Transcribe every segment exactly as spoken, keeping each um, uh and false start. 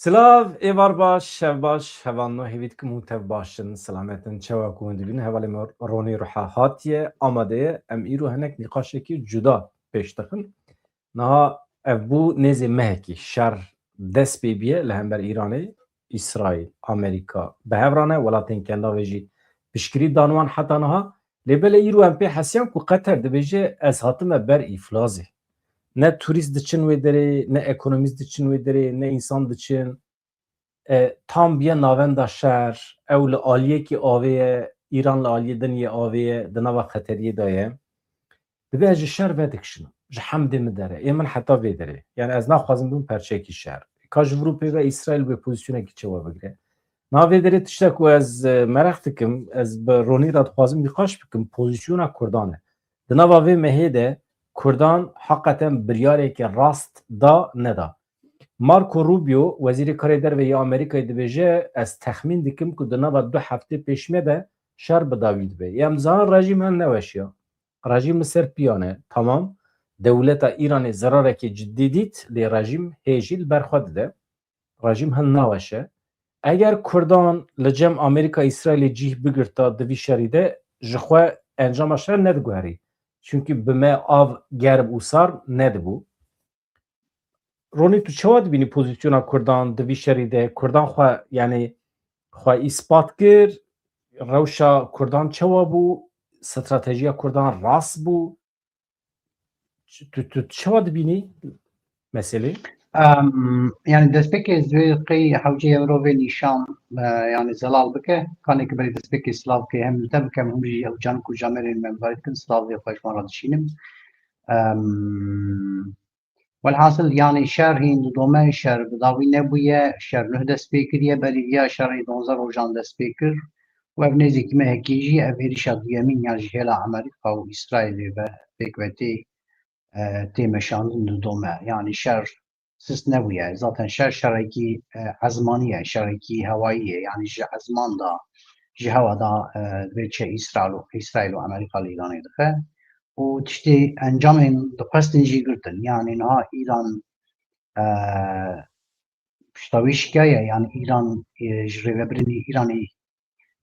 Silav, êvar baş, şev baş, hevalno hêvî dikim hûn tev baş in, selamet in, çawa ku hûn dibînin, hevalê me Ronî Ruha hatiye, amade ye. Em îro hinek nîqaşekî cuda pêş dixin. Niha ev bû nêzê mehekî şer dest pê bîye li hember Îranê, Îsraîl, Amerîka bi hev re ne, welatên Kendavê jî piştgirî dan wan heta niha. Lê belê îro em pê hesiyan ku Qeter dibêje ez hatime ber îflazê. Ne turîst diçin wê derê, ne ekonomîst diçin wê derê, ne însan diçin. E, tam biye navenda şer, ew li aliyekî avê ye, Îran li aliyê din yê avê ye, di nava xeteriyê de ye. Dibe ez ji şer vedikişim, ji hemdê min dere. Ê min heta vê derê. Yani ez naxwazim bim perçeyekî şer. Ka ji vir û pê ve Îsraîl wê pozîsyonekî çawa bigire. Niha vê derê tiştek ku ez, e, mereq dikim, ez bi Ronî re dixwazim nîqaş bikim, pozîsyona Kurdan e. Di nava vê mehê de Kurdan heqeten biryareke rast da neda. Marco Rubio, Wezîrê Karê Derve yê Amerîkayê dibêje, ez texmîn dikim ku di nava du heftê pêşî me de şer bi dawî dibe. Em dizanin rejîm hin neweşiya. Rejîm li ser piyan e. Tamam, dewleta Îranê zerarekê cidî dît, lê rejîm hê jî li ber xwe dide. Rejîm hin naweşe. Eger Kurdan li cem Amerîka Îsraîlê cîh bigirta di vî şerî de, ji xwe encama şer nediguherî. Çunkî bi me av germ û sar nedibû. Ronî, tu çawa dibînî pozîsyona Kurdan di vî şerî de? Kurdan xwe, yani xwe îspat kir, rewşa Kurdan çawa bû? Stratejiya Kurdan rast bû? Tu, tu, tu çawa dibînî meselê? Em, yani destpêkê ez wê qey hewce ye mirovê nîşan, e, yani zelal bike. Kanê ki berî destpêkê silav ke hem li te bikem, hûn jî ew can ku camêrên me mizarit kin, silavê xwe ji wan re dişînim. Em, Welhasil, yani şer hîn didome, şer bi dawî nebûye, şer nuh dest pê kiriye, berî viya şerê donzdeh rojan dest pê kir û ev nêzîkî mehekî jî ev êrişa duyemîn ya ji hêla Amerîka û Îsraîlê ve pêk ve tê, e, tê meşandin didome. Yani şer sist nebûye. Zaten şer şerekî, e, ezmanî ye, şerekî hewayî ye. Yani ji ezman da, ji hewa da, e, vê çi Îsraîl û, Îsraîl û Amerîka li Îranê dixe. Û tiştê encamên dixwestin jî girtin. Yani niha Îran, e, pişta wê şikiyaye. Yani Îran, e, ji rêvebirên Îranê,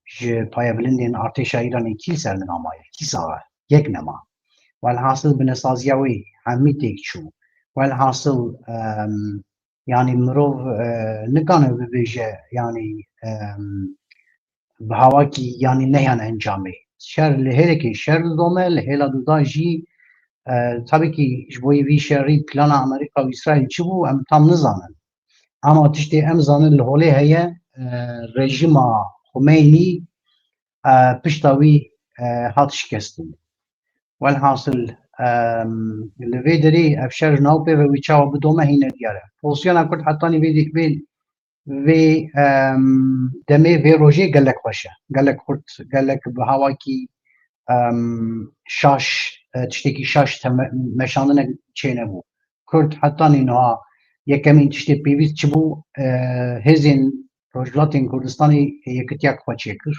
ji payebilindên artêşa Îranê kî li ser min amaye? Kî sax e? Yek nema. Welhasil binesaziya wê hemî têk çû. Welhasil, em, yani mirov, e, nikane bibêje, yani, em, bi hawakî, yani neyan encamê. Şer li hêlekê şer didome, li hêla duda jî, e, tabii ki ji bo vî şerî plana Amerîka û Îsraîl çi bû, em tam nizanin. Ama tiştê em zanin li holê heye, e, rejîma Xumeynî, e, pişta wî, e, hat şikestin. Welhasil, em, li vê derê ev şer ji nav pê ve wî çawa bidome hîne diyar e. Pozisyona Kurd hetanî vê, vê, vê, em, demê, vê rojê gelek xweş e. Gelek xurt, gelek bi hawakî, em, şaş, e, tiştekî şaş teme-, meşandinek çênebû. Kurd hetanî niha yekemîn tiştê pêwîst çi bû, e, hêzên Rojhilatên Kurdistanê yekitiya xwe çêkir.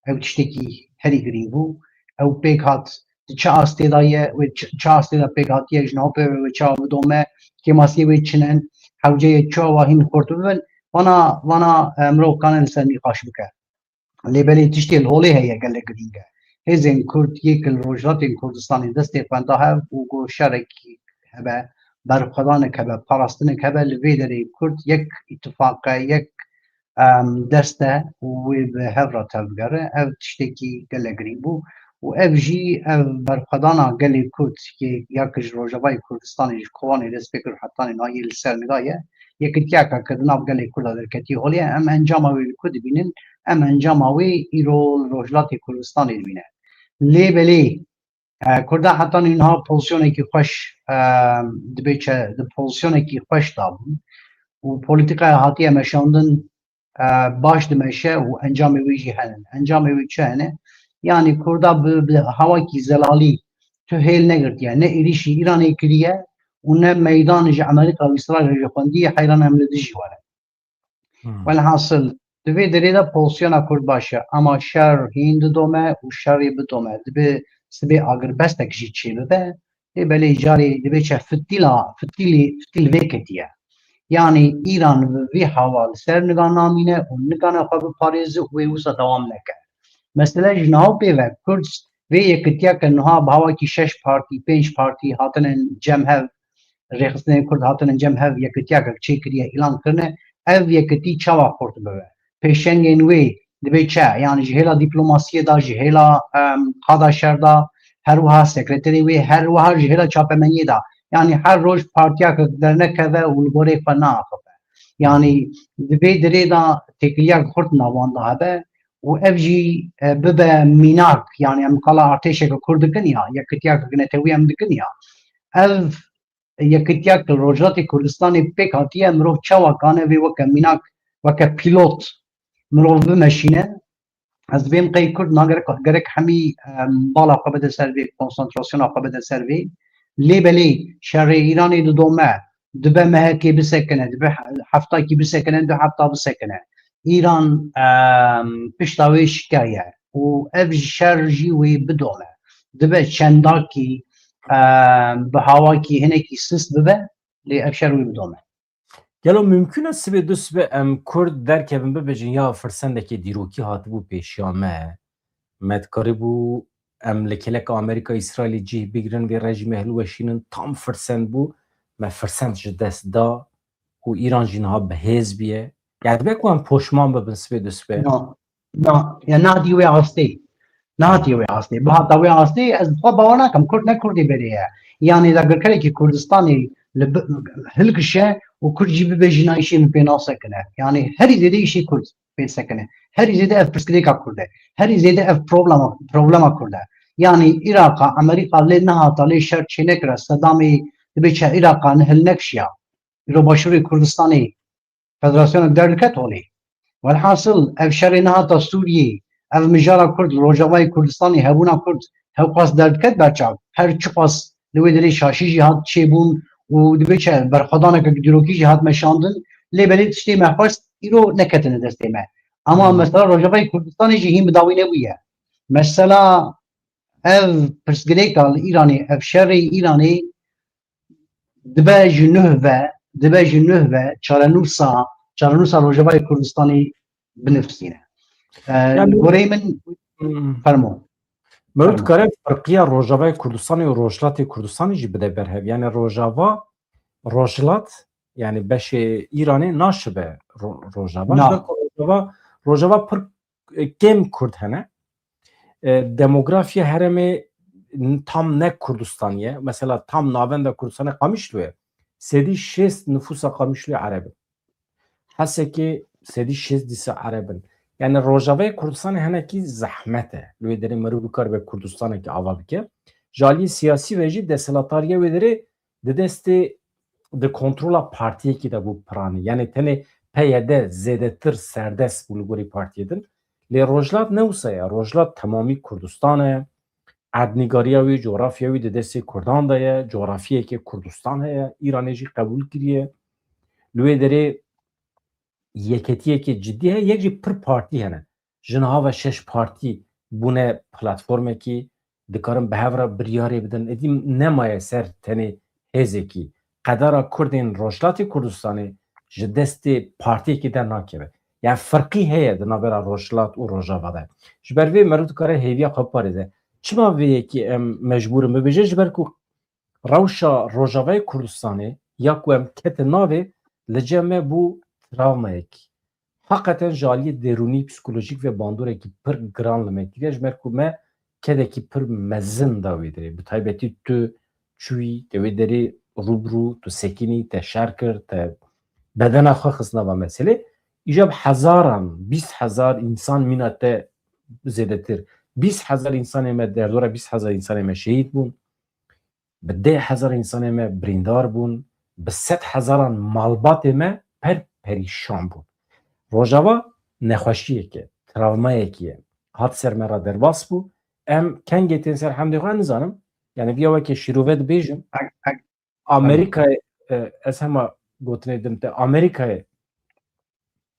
Ew tiştekî herî girîng bû. Ew pêk hat, di çi astê de ye, wê çi, çi astê de pêk hatiye, ji nav pê ve wê çawa bidome, kêmasiyê wê çi ne, hewce ye çawa hîn xurt bibin. Vana, vana, e, mirov kane li ser nîqaş bike. Lê belê tiştê li holê heye gelek girîng e. Hêzên Kurd yê ku li Rojhilatên Kurdistanê destê xwe da hev û ku şerekî hebe, berxwedanek hebe, parastinek hebe, li vê derê Kurd yek îtifaq e, yek, em, dest e û wê bi hev re tevbigere. Ev tiştekî gelek girîng bû û ev jî, ev berxwedana gelê Kurd yê ya ku ji Rojavayê Kurdistanê, ji Kobanê dest pê kir hetanî niha yê li ser niga ye, yekitiyeke ku di nav gelê Kurda derketiye holê ye. Em encama wê li ku dibînin? Em encama wê îro li Rojhilatê Kurdistanê dibîne. Lê belê, e, Kurda hetanî niha pozisyonekî xweş, e, dibê çi, di pozisyonekî xweş de bûn û polîtîkaya hatiye meşandin, e, baş dimeşe û encamê wê jî hene. Encamê wê çi hene? Yanî Kurda bi, bi hawakî zelalî tu hêl negirtiye, ne êrîşî Îranê kiriye û ne meydan ji Amerîka û Îsraîlê jî xwendiye, heyran em li dijî were. Hmm. Welhasil, di vê derê de pozisyona Kurd baş e, ama şer hîn didome û şerê bidome. Dibe sibê agirbestek jî çêbibe, lê belê carê dibe çi, fitîla, fitîlî, fitîl vê ketiye. Yanî Îran vê hawa li ser nika namîne û nikane xwe biparêze û wê wisa dewam neke. Mesele ji niha pê ve Kurd vê yekitiyeke niha bi hawakî şeş partî, pênc partî hatine cem hev, rêxistinên Kurd hatine cem hev yekitiyeke çêkiriye, îlan kirine, ev yekitî çawa xurt bibe? Pêşengên wê dibe çi? Yanî ji hêla dîplomasiyê de, ji hêla, em, qada şer de, her wiha sekreterê wê, her wiha ji hêla çapemeniyê de. Yanî her roj partiyeke dernekeve û li gorê xwe neaxive. Yanî di vê dirê de têkiliyek xurt nav wan de hebe û ev jî, e, bibe mînak, yanî em qala artêşeke Kurd dikin ya, yekitiyeke netewî em dikin ya. Ev yekitiya ku li Rojhilatê Kurdistanê pêk hatiye, mirov çawa kane vê weke mînak, weke pîlot mirov bimeşîne? Ez dibêm qey Kurd nagerek, gerek hemî, em, bala xwe bide ser vê, konsantrasyona xwe bide ser vê. Lê belê şerê Îranê didome, dibe M H K bisekine, dibe he-, heftakî bisekine, du hefta bisekine. Îran, em, pişta wê şikaye û ev şer jî wê bidome. Dibe çendakî, em, bi hawakî hinekî sist bibe, lê ev şer wê bidome. Gelo mümkün e sibê du sibê em Kurd derkevin bibêjin ya firsendekê dîrokî hatibû pêşiya me. Me dikarîbû em li kêleka Amerîka, Îsraîlê cih bigrin, vê rejîmê hilweşînin, tam firsend bû. Me firsend ji dest da û Îran jî niha bi hêz bûye. Yani dibe ku em poşman bibin sibê du sibê. Na, na, ya nehatiye wê astê. Nehatiye wê astê. Bihata wê astê, ez bi xwe bawer nakim. Kurd ne Kurdê berê ye. Yani dagirkerekî Kurdistanê li bi-, hilkişe û Kurd jî bibe jina îşê min pê nasekine. Yani herî zêde îşê Kurd pê sekine. Herî zêde ev pirsgirêka Kurd e. Herî zêde ev problema, problema Kurd e. Yani Îraqa, Amerîka lê nehata, lê şer çênekira, Sedamê dibe çi Îraqa nihil nekişiya. Îro Başûrê Kurdistanê federasyonek derdiket holê. Welhasil, ev şerê nehata Sûriyê, ev mijara Kurd, li Rojavayê Kurdistanê, hebûna Kurd, hewqas derdiket berçav. Her çiqas li wê derê şaşî jî hat çêbûn û dibe çi berxwedaneke dîrokî jî hat meşandin, lê belê tiştê me xwest îro neketine destê me. Ama Hmm. mesela Rojavayê Kurdistanê jî hîn bi dawî nebûye. Mesela ev pirsgirêka li Îranê, ev şerê Îranê dibe ji nuh ve, dibe ji nuh ve çarenûsa, çarenûsa Rojavayê Kurdistanê binivîsîne. E, Yani goreyê min, Hmm. fermo. Mero Fermo. dikare firqiya Rojavayê Kurdistanê û Rojhilatê Kurdistanê jî bide berhev. Yani Rojava, Rojhilat, yani beşê Îranê naşibe Ro-, Rojava. Na. Ji ber ku Rojava, Rojava pir, e, kêm Kurd hene. E, demografya herêmê n-, tam ne Kurdistan ye. Mesela tam navenda Kurdistanê Qamişlo ye. Sedî şêst nifûsa Qamişloyê Ereb in. Hesekê sedî şêst dîsa Ereb in. Yani Rojavayê Kurdistanê henekî zehmet e. Li wê derê meriv bikaribe Kurdistanekî ava bike. Ji aliyê siyasî ve jî desthilatdariya wê derê di destê, di kontrola partiyekî de bû piranî. Yani tenê P Y D zêdetir serdest bû li gorî partiyê din. Lê Rojhilat ne wisa ye. Rojhilat temamî Kurdistan e. Erdnîgariya wî, coğrafya wî di destê Kurdan de ye. Coğrafiyeke Kurdistan heye. Îranê jî qebûl kiriye. Li wê derê yeketiyeke cidî heye. Yek jî pir partî hene. Ji niha ve şeş partî bûne platformekî, dikarin bi hev re biryarê bidin. Êdî nemaye ser tenê hêzekî. Qedara Kurdên Rojhilatê Kurdistanê ji destê partiyekî dernakeve. Yani firqî heye di navbera Rojhilat û Rojava de. Ji ber vê meriv dikare hêviya xwe biparêze. Çima vê yekî em mecbûr in bibêje? Ji ber ku rewşa Rojavayê Kurdistanê ya ku em ketin navê li cem me bû travmayekî. Heqeten ji aliyê derûnî, psîkolojîk ve bandoreke pir giran li me kiriye, ji ber ku me kedekî pir mezin da wê derê. Bi taybetî tu çûyî, te wê derê rû bi rû, tu sekinî, te şer kir, te bedena xwe xist nava meselê. Îja bi hezaran, bîst hezar însan mîna te zêdetir. Bîst hezar însanê me, derdora bîst hezar însanê me şehîd bûn. Bi deh hezar însanê me birîndar bûn, bi sed hezaran malbatê me per perîşan bûn. Rojava nexweşiyeke, travmayekî ye. Hat ser me re derbas bû. Em kengê tên ser hemdê xwe nizanim. Yani viya weke şîrove dibêjim. Amerîkayê, e, ez hema gotinê dim te, Amerîkayê,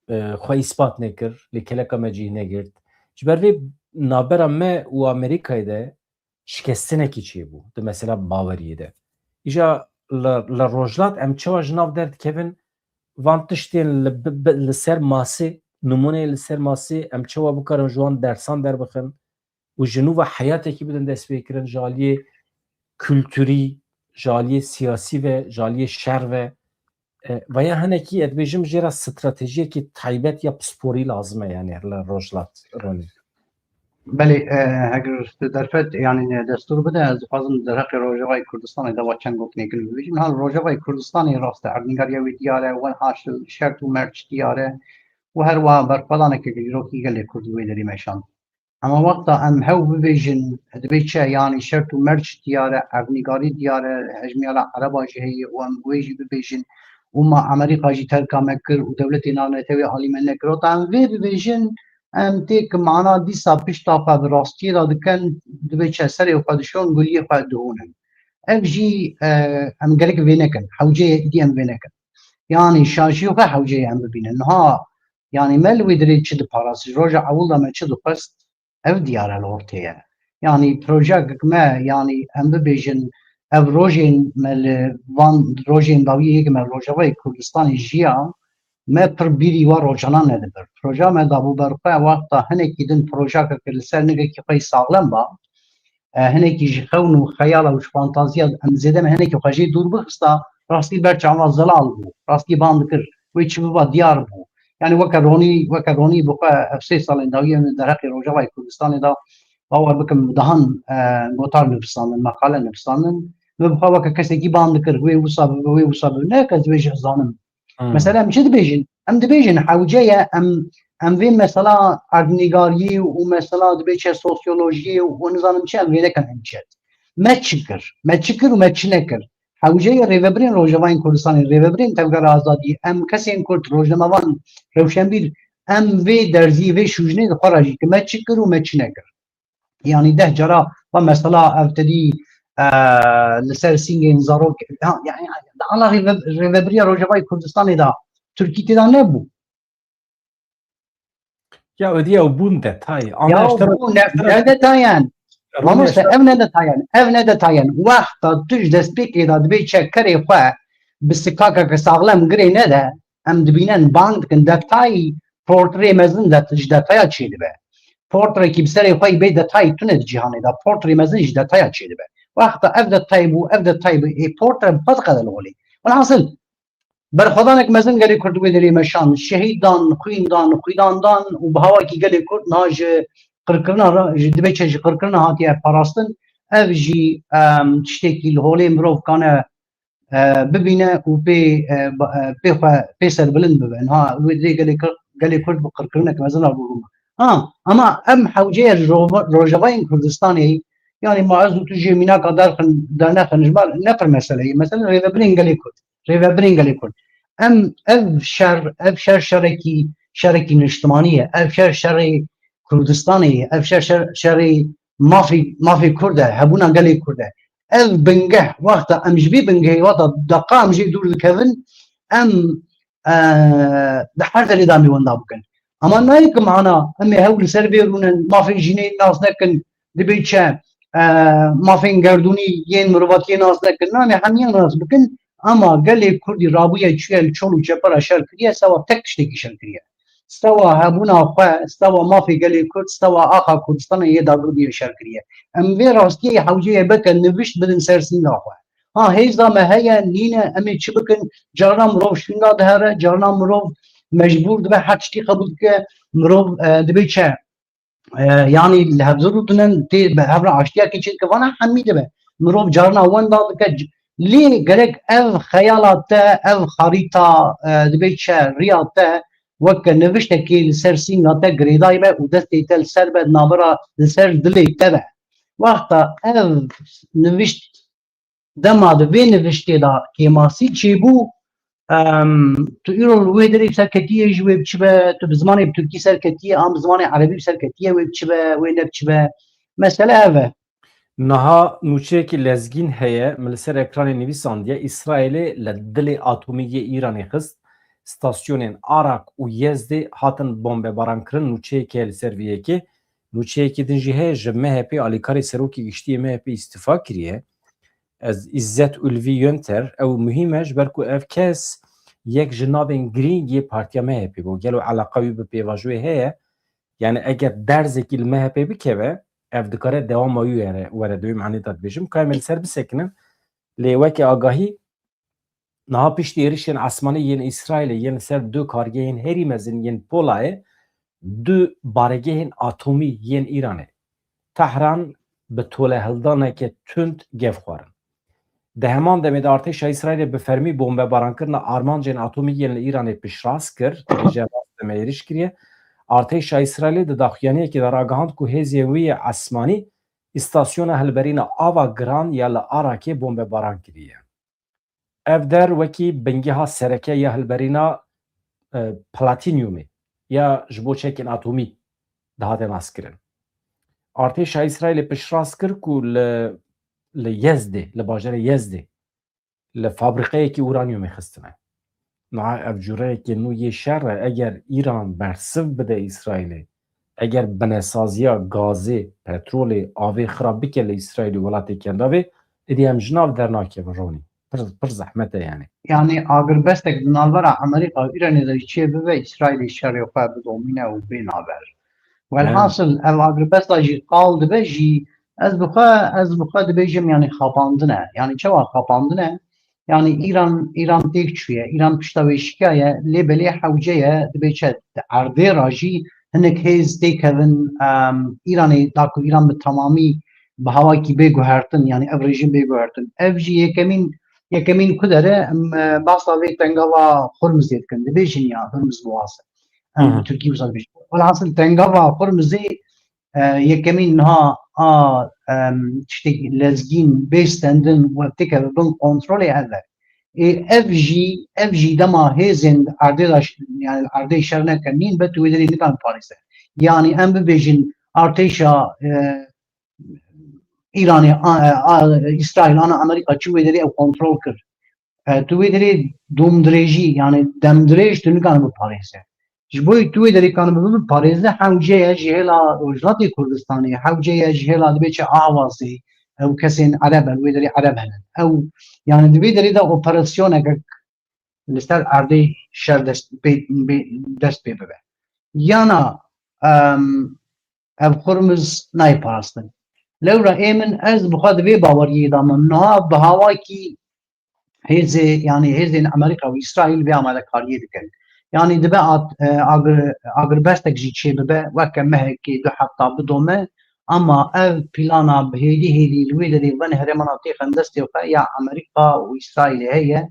e, xwe îspat nekir, lê keleka me cih negirt. Ji ber vê navbera me û Amerîkayê de şikestinekî çêbû di mesela baweriyê de. Îja li, li Rojhilat em çawa ji nav derdikevin, van tiştên li, bi, bi, li ser masê, nimûneyê li ser masê, em çawa bikarin ji wan dersan derbixin û ji nû ve heyatekî bidin destpêkirin ji aliyê kulturî, ji aliyê siyasî ve, ji aliyê şer ve. E, veya hinekî ez dibêjim jê re stratejiyekî taybet ya pisporî lazim e, yani li Rojhilat Ronî. Belê, e, heger tu derfet, yani destûr bide, ez dixwazim derheqê Rojavayê Kurdistanê de va çend gotinêkin bibêjim. Hal Rojavayê Kurdistanê rast e, erdnîgariya wê diyar e, wen haşil şert û merç diyar e û her wiha berxwedaneke dîrokî gelê Kurd wê derê meşand. Ema wexta em hew bibêjin, dibê çi, yani şert û merç diyar e, erdnîgarî diyar e, hejmiyara ereba jî heye û em wê jî bibêjin û ma Amerîka jî terka me kir û dewletê navnetewê alî me nekir. Wexta em vê bibêjin, em têk mana dîsa pişta xwe bi rastiyê de dikin, dibê çi serê xwe dişon, guliyê xwe dihûnin. Ev jî, e, em gerek vê nekin, hewceyê êdî em vê nekin. Yani şaşiyê xwe hewceyê em bibînin. Niha, yani me li wê dirê çi diparast, ji roja ewil de me çi dixwest, ev diyar e li ortê ye. Yani projeyek me, yani em bibêjin, ev rojên me li van rojên dawiyê yek me Rojavayê Kurdistanê jiya, me pir bîrî wa rojanan nedibir. Projeya me dabû ber xwe wexta hinekî din projeyeke li ser nigekî xwe yî saxlem ba, e, hinekî ji xewn û xeyala û ji fantaziya em zêde me hinekî xwe jê dûr bixista, rastî ber çavan zelal bû. Rastî ban dikir. Wê çi biba diyar bû. Yani weke ronî, weke ronî bi xwe ev sê salên dawiyê min derheqê Rojavayê Kurdistanê de, bawer bikim, dehan, e, gotar nivîsandin, meqale nivîsandin. Min bi xwe weke kesekî ban dikir, wê wisa bibe, wê wisa bibe. Ne ke ez wê jî zanim. Hmm. Mesela em çi dibêjin? Em dibêjin hewce ye, em, em vê mesela erdnîgariyê û mesela dibê çi sosyolojiyê û nizanim çi, em vê nekin hemşet. Me çi kir? Me çi kir û me çi nekir? Hewce ye rêvebirên Rojavayên Kurdistanê, rêvebirên Tevgera Azadiyê, em kesên Kurd, rojnamevan, rewşenbîr, em vê derzî, vê şûjnê di xwe re jî ki me çi kir û me çi nekir. Yani deh cara va mesela ev tedî, e, li ser sîngên zarok, ha, yani, ala rêve-, rêvebiriya Rojavayê Kurdistanê de Tirkî tê de nebû. Ya, êdî ew bûn detay. Ama Ya, işte bû ne, ne detayen? Mamoste, ev ne detayen? Ev ne detayen? Wexta tu ji destpêkê de dibê çekerê xwe bi sikakeke saxlem girê nede, em dibînin bang dikin detayî, portrê mezin de ji detaya çêdibe. Portrekî bi serê xwe yî bê detayî tune di cîhanê de, portrê mezin ji detaya çêdibe. Wexta ev detayî bû, ev detayî bû, ê portre bi xwe diqede li holê. Welhasil, berxwedanek mezin gelê Kurd wê derê meşan, şehîd dan, xwîn dan, xwîdan dan û bi hawakî gelê Kurd niha ji qirkirina re, ji dibê çi ji qirkirina hatiye parastin. Ev jî, em, tiştekî li holê mirov kane, e, bibîne û pê, e, ba-, e, pê xwe, pê serbilind bibe. Niha wê dirê gelê Kur-, gelê Kurd bi qirkirinek mezin re rû bû. Ha, ama em hewceye ji Rova-, Rojavayên Kurdistanê, yani ma ez û tu jê mînaka derxin, dernexin, ji ber ne pir mesele ye. Mesele rêvebirên gelê Kurd. Rêvebirên gelê Kurd. Em ev şer, ev şer şerekî, şerekî niştimanî ye. Ev şer şerê Kurdistanê ye. Ev şer, şer, şerê mafê, mafê Kurd e, hebûna gelê Kurd e. Ev bingeh, wexta em ji vê bingehê, wexta deqa em jê dûr dikevin, em, e, di her derê de em ê wenda bikin. Ama nayê ki mana em ê hewl li ser vê rûnin, mafên jînê nas nekin, dibê çi, e, mafên gerdûnî yên mirovatiyê nas nekin, nanê hemiyan nas bikin, ama gelê Kurdî rabûye çûye li çol û çepera şer kiriye, sewa tek tiştekî şer kiriye. Sewa hebûna xwe, sewa mafê gelê Kurd, sewa axa Kurdistanê yê dagir bûye şer kiriye. Em vê rastiyê hewceyê bike nivişt bidin ser sînga xwe. Ha, hêza me heye, nîne, em ê çi bikin? Carna mirov şûnda dihere, carna mirov mecbûr dibe her tiştî qebûl dike, mirov, e, dibê çi? E, yanî li hevzûr û tune tê bi hev re aştiyekê çêdike, vana hemî dibe. Mirov carna wenda dike. C-, lê gerek ev xeyala te, ev xarîta, e, dibê çi riya te, weke niviştekê li ser sînga te girêdayî be û destê te li ser be, navbera li ser dilê te be. Wexta ev nivişt dema di vê niviştê de kêmasî çêbû, em, tu îro li wê derê serketiyê ji wê biçibe, tu bi zimanê bi tirkî serketiyê, an bi zimanê erebî bi serketiyê wê biçibe, wê nebiçibe. Mesele ev e. Niha nûçeyekî lezgîn heye, min li ser ekranê nivîsandiye, Îsraîlê li dilê atomî yê Îranê xist, stasyonên Arak û Yezdê hatin bombebarankirin, nûçeyekê li ser vê yekê. Nûçeyekî din jî heye, ji M H P alîkarê serokê giştî yê M H P îstifa kiriye. Ez, Îzzet Ulvî Yönter, ew muhîm e, ji ber ku ev kes yek ji navên girîng yê partiya M H P bû. Gelo eleqa wî bi pêvajoyê heye? Yani eger derzekî li M H P bikeve, ev dikare dewama wî were, were di wî manî de dibêjim. Ka em ê li ser bisekinin, lê weke agahî, niha piştî êrişên esmanî yên Îsraîlê yên ser du kargehên herî mezin yên Polayê, du baregehên atomî yên Îranê, Tehran, bi tolehildaneke tund gef xwarin. Di heman demê de artêşa Îsraîlê bi fermî bombebaran kirina armancên atomî yên li Îranê piştrast kir, dibêje rast demê êrîş kiriye. Artêşa Îsraîlê di daxuyaniyekê de ragihand ku hêzên wî yê esmanî îstasyona hilberîna ava giran ya li Arakê bombebaran kiriye. Ev der wekî bingeha sereke ya hilberîna, e, platînyumê ya ji bo çekên atomî dihate naskirin. Artêşa Îsraîlê piştrast kir ku li, li Yezdê, li bajarê Yezdê, li fabrîqeyekî uranyumê xistine. Niha ev cureyekê nû yê şer e, eger Îran bersiv bide Îsraîlê, eger binesaziya gazê, petrolê, avê xira bike li Îsraîlê û welatê Kendavê, êdî em ji nav dernakevin Ronî. Pir, pir zehmet e yani. Yani agirbestek di navbera Amerîka û Îranê de çê bibe, Îsraîlê şerê xwe bidomîne û bê navber. Welhasil ev agirbesta jî qal dibe jî, ez bi xwe, ez bi xwe dibêjim yani xapandin e. Yani çawa xapandin e? Yani Îran, Îran têk çûye. Îran pişta wê şikiyaye, lê belê hewce ye, dibê çi? Di erdê re jî hinek hêz têkevin, em, Îranê, da ku Îran bi temamî bi hawakî bê guhertin, yani ev rejîm bê guhertin. Ev jî yekemîn, yekemîn ku dere, em, e, basa vê tengava Hormuzê dikin. Dibêjin ya Hormuz Boğazı. Em Hı hı. bi Tirkî wisa dibêjin. Welhasil tengava Hormuzê, e, yekemîn niha a, em, tiştekî lezgîn bê stendin û ev têkeve bin kontrolê ev e. Ê, ev jî, ev jî dema hêzên erdê de ş-, yani erdê şer neke nîn be, tu wê derê nikan parêze. Yani em bibêjin artêşa, e, Îranê, a, a, Îsraîl, ana Amerîka çi wê derê ew kontrol kir. E, tu wê derê domdirêjî, yani demdirêj tu nikane biparêze. Ji bo tu wê derê kane bibe biparêze, hewce ye ji hêla Rojhilatê Kurdistanê, hewce ye ji hêla dibê çi Ahwazê, ew kesên Ereb e, li wê derê Ereb hene. Ew, yani di vê derê de operasyoneke li ser erdê şer dest pê, pê, dest pê bibe. Yana, em, ev Hormuz nayê parastin. Lewra ê min, ez bi xwe di vê baweriyê de me. Niha bi hawakî hêzê, yani hêzên Amerîka û Îsraîl vê amadekariyê dikin. Yani dibe at-, e, agir-, agirbestek jî çê bibe, weke mehekê du hefta bidome, ama ev plana bi hêdî hêdî li wê derê bin herêmana têxin destê xwe ya Amerîka û Îsraîlê heye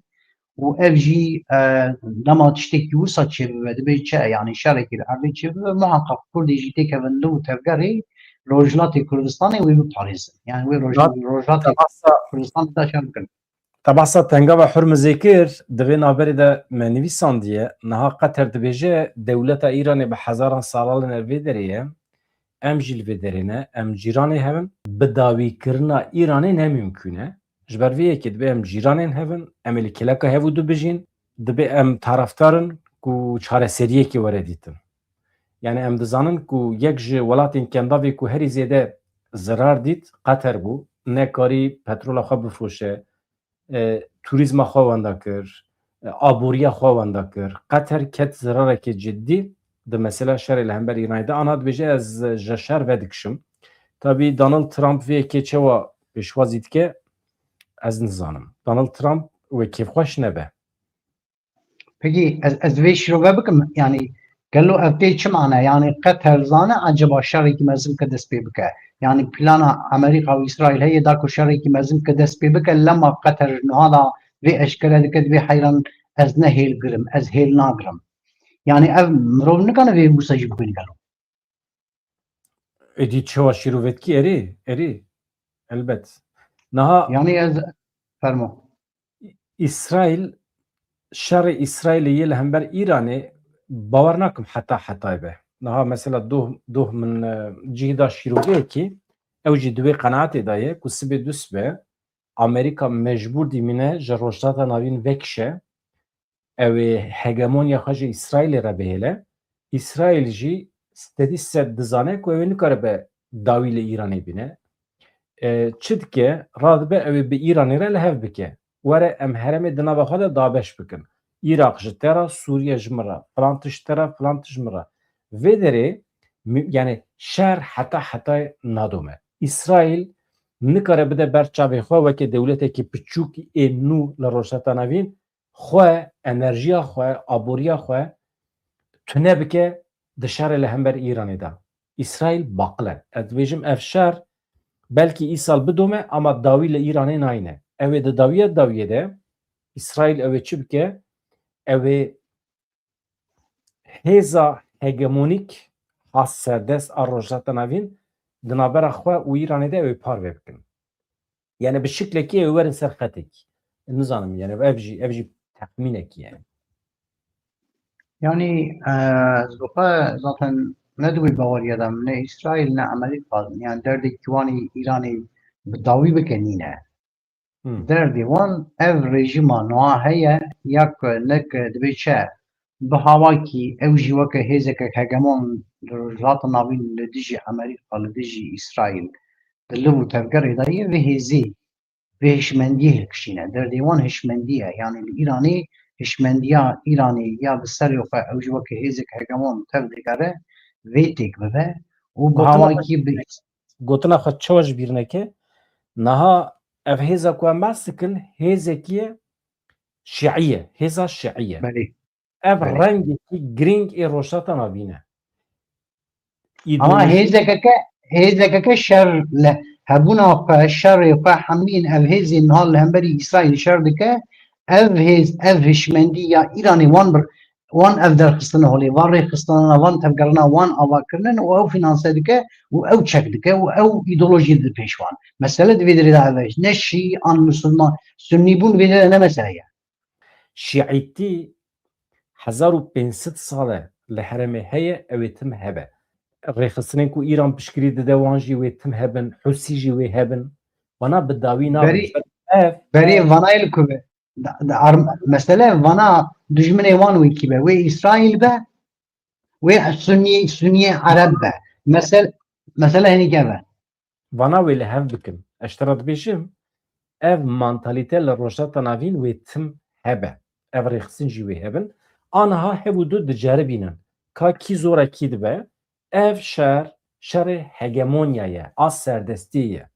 û ev jî, e, dema tiştekî wisa çêbibe, dibe çi, yani şerekî li erdê çêbibe, muheqeq Kurdê jî têkevin li û tevgerê Rojhilatê Kurdistanê wê biparêzin. Yani wê roj-, Rat-, Rojhilatê tebasa Kurdistanê de şer bikin. Te behsa tengava Hurmizê kir, di vê navberê de me nivîsandiye, niha Qeter dibêje, dewleta Îranê bi hezaran salan li vê derê ye, em jî li vê derê ne, em cîranê hev in. Bidawîkirina Îranê ne mimkûn e. Ji ber vê yekê dibê em cîranên hev in, em ê li kêleka hev û du bijîn, dibê em tarafdar in ku çareseriyekê were dîtin. Yani em dizanin ku yek ji welatên Kendavê ku herî zêde zirar dît, Qeter bû. Nekarî petrola xwe bifroşe, e, turîzma xwe wenda kir, e, aboriya xwe wenda kir. Qeter ket zirarekê ciddî di mesela şerê li hember Îranê de. Ana dibêje, ez ji şer vedikişim. Tabî Donald Trump vê yekê çawa pêşwazî dike, ez nizanim. Donald Trump wê kêfxweş nebe. Pekî ez, ez vê şîrove bikim, yani gelo ev tê çi mane? Yani Qeter zane eceba şerekî mezin ke dest pê bike? Yani plana Amerîka û Îsraîl heye da ku şerekî mezin ke dest pê bike, lema Qeter niha da vê eşkere dike, divê heyran ez ne hêlgir im, ez hêl nagirim. Yani ev mirov nikane vê wisa jî bixwîne gelo. Êdî çawa şîrovetkî erê, erê. Elbet. Niha Yani ez, fermo. Îsraîl, şerê Îsraîlê yê li hember Îranê bawer nakim heta hetayê be. Niha mesela doh, doh min, e, cihê da şîroveyekî, ew jî di wê qenaetê de ye ku sibê dusibe Amerîka mecbûr dimîne ji Rojhilata Navîn vekişe, ew ê hegemonya xwe ji Îsraîlê re bihêle. Îsraîl jî sedî sed dizane ku ew ê nikaribe dawî li Îranê bîne. E, çi dike? Radibe ew ê bi Îranê re li hev bike. Were em herêmê di nava xwe de dabeş bikin. Îraq ji te re, Sûriye ji min re, filan tişt ji te re, filan tişt ji min re. Vê derê mi- yani şer heta hetayê nadome. Îsraîl nikare bide ber çavê xwe weke dewletekî piçûk ê nû li Rojhilata Navîn xwe, enerjiya xwe, aboriya xwe tune bike di şerê li hember Îranê de. Îsraîl baqil e. Ez dibêjim ev şer belkî îsal bidome ama dawî li Îranê nayne. Ew ê di dawiya dawiyê de Îsraîl ew ê çi bike? Ew ê hêza hegemonîk has serdest a Rojhilata Navîn di navbera xwe û Îranê de ew ê parve bikin. Yani bi şiklekî ew ê werin ser xetekî. Nizanim yani ev jî ev jî texmînekî yani. Yani e, ez bi xwe zaten ne di wî baweriya de ne Îsraîl ne Amerîka yani derdê kiwanî Îranê bi dawî bike nîne. Derdê wan ev rejîma nuha heye ya ku nek dibê çi bi hawakî ew jî weke hêzeke hegemon li Rojhilata Navîn li dijî Amerîka, li dijî Îsraîl di liv û tevgerê de ye, vê hêzê, vê hişmendiyê hilkişîne. Derdê wan hişmendî ye. Yanî li Îranê hişmendiya Îranê ya bi serê xwe ew jî weke hêzeke hegemon tev digere vê têk bibe û bi hawakî bi Gotina xwe çawa ji bîr neke? Niha ev hêza ku em behs dikin hêzekî ye şiî ye, hêza şiî ye. Belê. Ev rengekî girîng ê Rojhilata Navîn e. Ama hêzekeke hêzekeke şer li hebûna xwe, şerê xwe hemîn ev hêzên niha li hemberî Îsraîl şer dike, ev hêz, ev hişmendî ya Îranê wan bir wan ev derxistine holê, van rêxistinana, van tevgerina, wan ava kirinin û ew fînanse dike û ew çek dike û ew îdeolojî dide pêş wan. Mesele di vê derê de ev e. Ne şîî an misilman, sunnî bûn vê derê ne mesele ye. Şiîtî hezar û pênc sed sal e li herêmê heye, ew ê tim hebe. Rêxistinên ku Îran piştgirî dide wan jî wê tim hebin, Husî jî wê hebin. Wana bi dawî nabe. Berî, berî vana li ku be. Mesele vana dijminê wan wê kî be? Wê Îsraîl be, wê Sunî, Suniyê Ereb be. Mesel, mesele henî keve. Vana wê li hev bikin. Ez ji te re dibêjim, ev mantalîte li Rojhilata Navîn wê tim hebe. Ev rêxistin jî wê hebin. Aniha hev û du diceribînin. Ka kî zora kî dibe, ev şer, şerê hegemonya ye, a serdestiyê ye.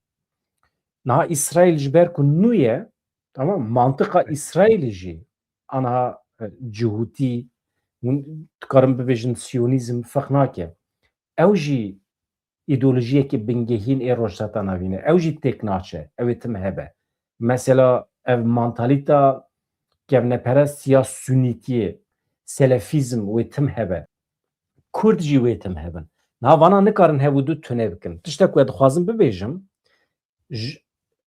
Niha Îsraîl ji ber ku nû ye, tamam, mantiqa Îsraîlê jî aniha e, cihûtî, hûn dikarin bibêjin siyonîzm ferq nake. Ew jî îdeolojiyekî bingehîn ê Rojhilata Navîn e. Ew jî têk naçe. Ew ê tim hebe. Mesela ev mantalîta kevneperest ya sunîtiyê, selefîzm wê tim hebe. Kurd jî wê tim hebin. Niha vana nikarin hev û du tune bikin. Tiştek ku ez dixwazim bibêjim,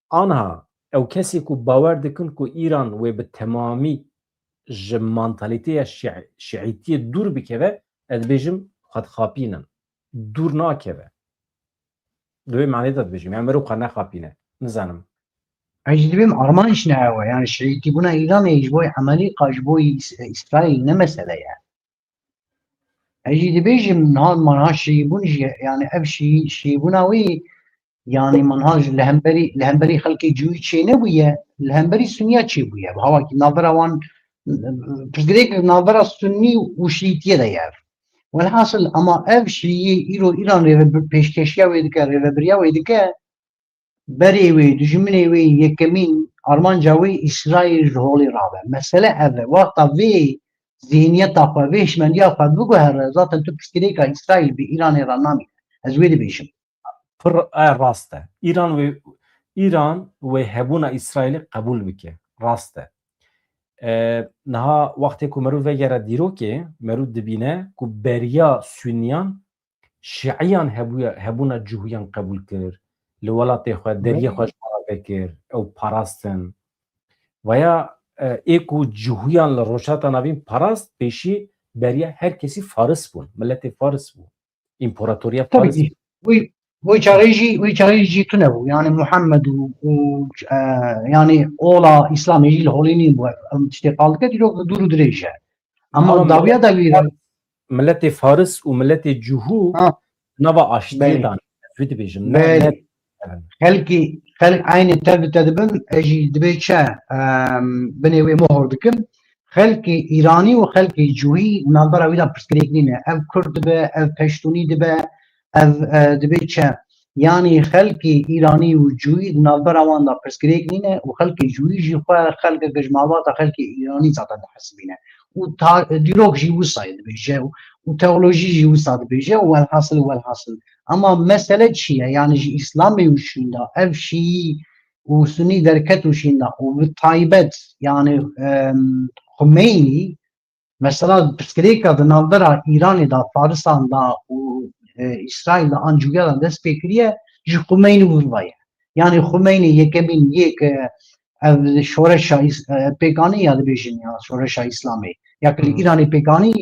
aniha ew kesê ku bawer dikin ku Îran wê bi temamî ji mantalîteya şî- şîîtiyê dûr bikeve, ez dibêjim xwe dixapînin. Dûr nakeve. Di wê manê de dibêjim. Yani meriv xwe nexapîne. Nizanim. Ez jî dibêm armanc ne ew e. Yani şîîtîbûna Îranê ji bo Amerîka, ji bo Îs- Îsraîl ne mesele ye. Ez jî dibêjim niha, niha şîîbûn jî, yani ev şîî, şîîbûna wî, yani niha ji li hemberî, li hemberî xelkê cihûyî çênebûye, li hemberî suniya çêbûye. Bi hawakî navbera wan, pirsgirêk navbera sunî û şîîtiyê de ye ev. Welhasil, ama ev şîî îro Îran rêve pêşkeşiya wê dike, rêvebiriya wê dike, berê wê, dijminê wê yekemîn, armanca wê Îsraîl ji holê rabe. Mesele ev e. Wexta vê zihniyeta xwe, vê hişmendiya xwe biguhere, zaten tu pirsgirêka Îsraîl bi Îranê re namîne. Ez wê dibêjim. Pir e, rast e. Îran wê, Îran wê hebûna Îsraîlê qebûl bike. Rast e. E, niha wextê ku meriv vegere dîrokê, meriv dibîne ku beriya Suniyan Şiiyan hebûya, hebûna Cihûyan qebûl kir, li welatê xwe, deriyê xwe ji wan re vekir, ew parastin. Vaya, e, ê ku Cihûyan li Rojhilata Navîn parast, pêşî beriya her kesî Faris bûn, miletê Faris bû. Împaratoriya Tabii Faris. ki. Wî, wî çaxê jî, wî çaxê jî tune bû. Yani Muhammed û, û, e, yani ola Îslamê jî li holê nîn bû. Em tiştê qal dike, dîrok dûr û dirêj e. Ama Ama dawiya dawî re. Miletê Faris û miletê Cihû Ha. nava aştiyê Belê. dan. Wî dibêjim. Ne, Belê. ne, Xelkî, xelk aynê tev te dibin, ez jî dibê çi, em, binê wê mohor dikim. Xelkê Îranî û xelkê Cûyî di navbera wî de pirsgirêk nîne. Ev Kurd dibe, ev Peştûnî dibe, ev, e, dibe çi? Yanî xelkê Îranî û Cûyî di navbera wan de pirsgirêk nîne û xelkê Cûyî jî xwe xelkeke ji malbata xelkê Îranî zaten dihesibîne. Û ta-, dîrok jî wisa ye dibêje û, û teolojî jî wisa dibêje û welhasil û welhasil. Ama mesele çi ye? Yanî ji Îslamê û şînda, ev Şîî û Sunî derket û şînda û bi taybet, yanî, em, Xumeynî, mesela pirsgirêka di navbera Îranê de, Farisan de û, e, Îsraîl de an Cûya de dest pê kiriye, ji Xumeynî û ve ye. Yanî Xumeynî yekemîn yê ke ev şoreşa Îs-, e, pêkanî ya dibêjin ya şoreşa Îslamê, ya ki li Hı hı. Îranê pêkanî,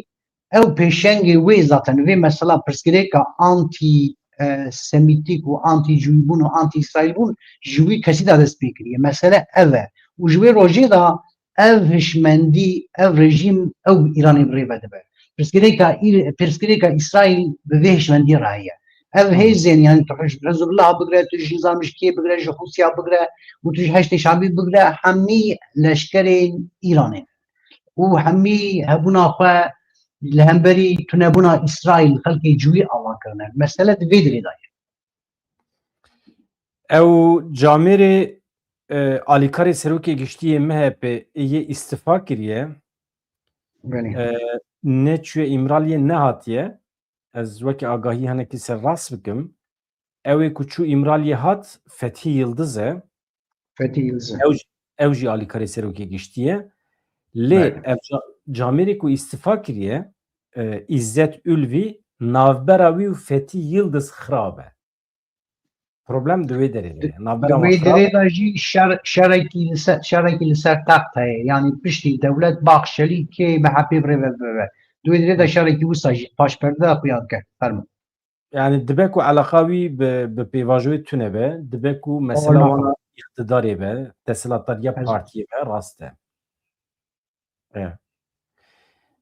ew pêşengê wê zaten vê mesela pirsgirêka anti, e, semîtîk û anti Cûyîbûn û anti Îsraîlbûn ji wî kesî de dest pê kiriye. Mesele ev e. Û ji wê rojê de ev hişmendî, ev rejîm, ew Îranê bi rê ve dibe. Pirsgirêka Îr-, pirsgirêka Îsraîl bi vê hişmendî re heye. Ev Hı hı. hêzên, yanî tu Hiz-, Hizbullah bigire, tu ji nizam ji kê bigire, ji Hûsiya bigire û tu ji Heşdê Şabî bigire, hemî leşkerên Îranê ne. Û hemî hebûna xwe li hemberî tunebûna Îsraîl xelkê Cûyî ava kirine. Mesele di vê dirê de ye. Ew camêrê, e, alîkarê serokê giştî yê M H P yê îstifa kiriye. Belê. E, neçûye Îmraliyê nehatiye. Ez weke agahî hinekî ser rast bikim. Ew ê ku çû Îmraliyê hat, Fethî Yildiz e. Fethî Yildiz e. Ew jî, ew jî alîkarê serokê giştî ye. Lê Belê. ev ca-, camêrê ku îstifa kiriye, e, Îzzet Ulvî, navbera wî û Fethî Yildiz xirab e. Problem di wê derê de ye. Navbera wan xirab e. Di wê derê de jî şer-, şerekî li ser, şerekî li ser text heye. Yanî piştî dewlet Baxşelî kê M H P bi rê ve bibe. Di wê derê de Hı. şerekî wisa jî paşperde de xuya dike. Fermo. Yani dibe ku eleqa wî bi, bi pêvajoyê tune be, dibe ku mesela Doğru. wana îqtidarê be, desthilatdariya Ez- partiyê be, rast e. E.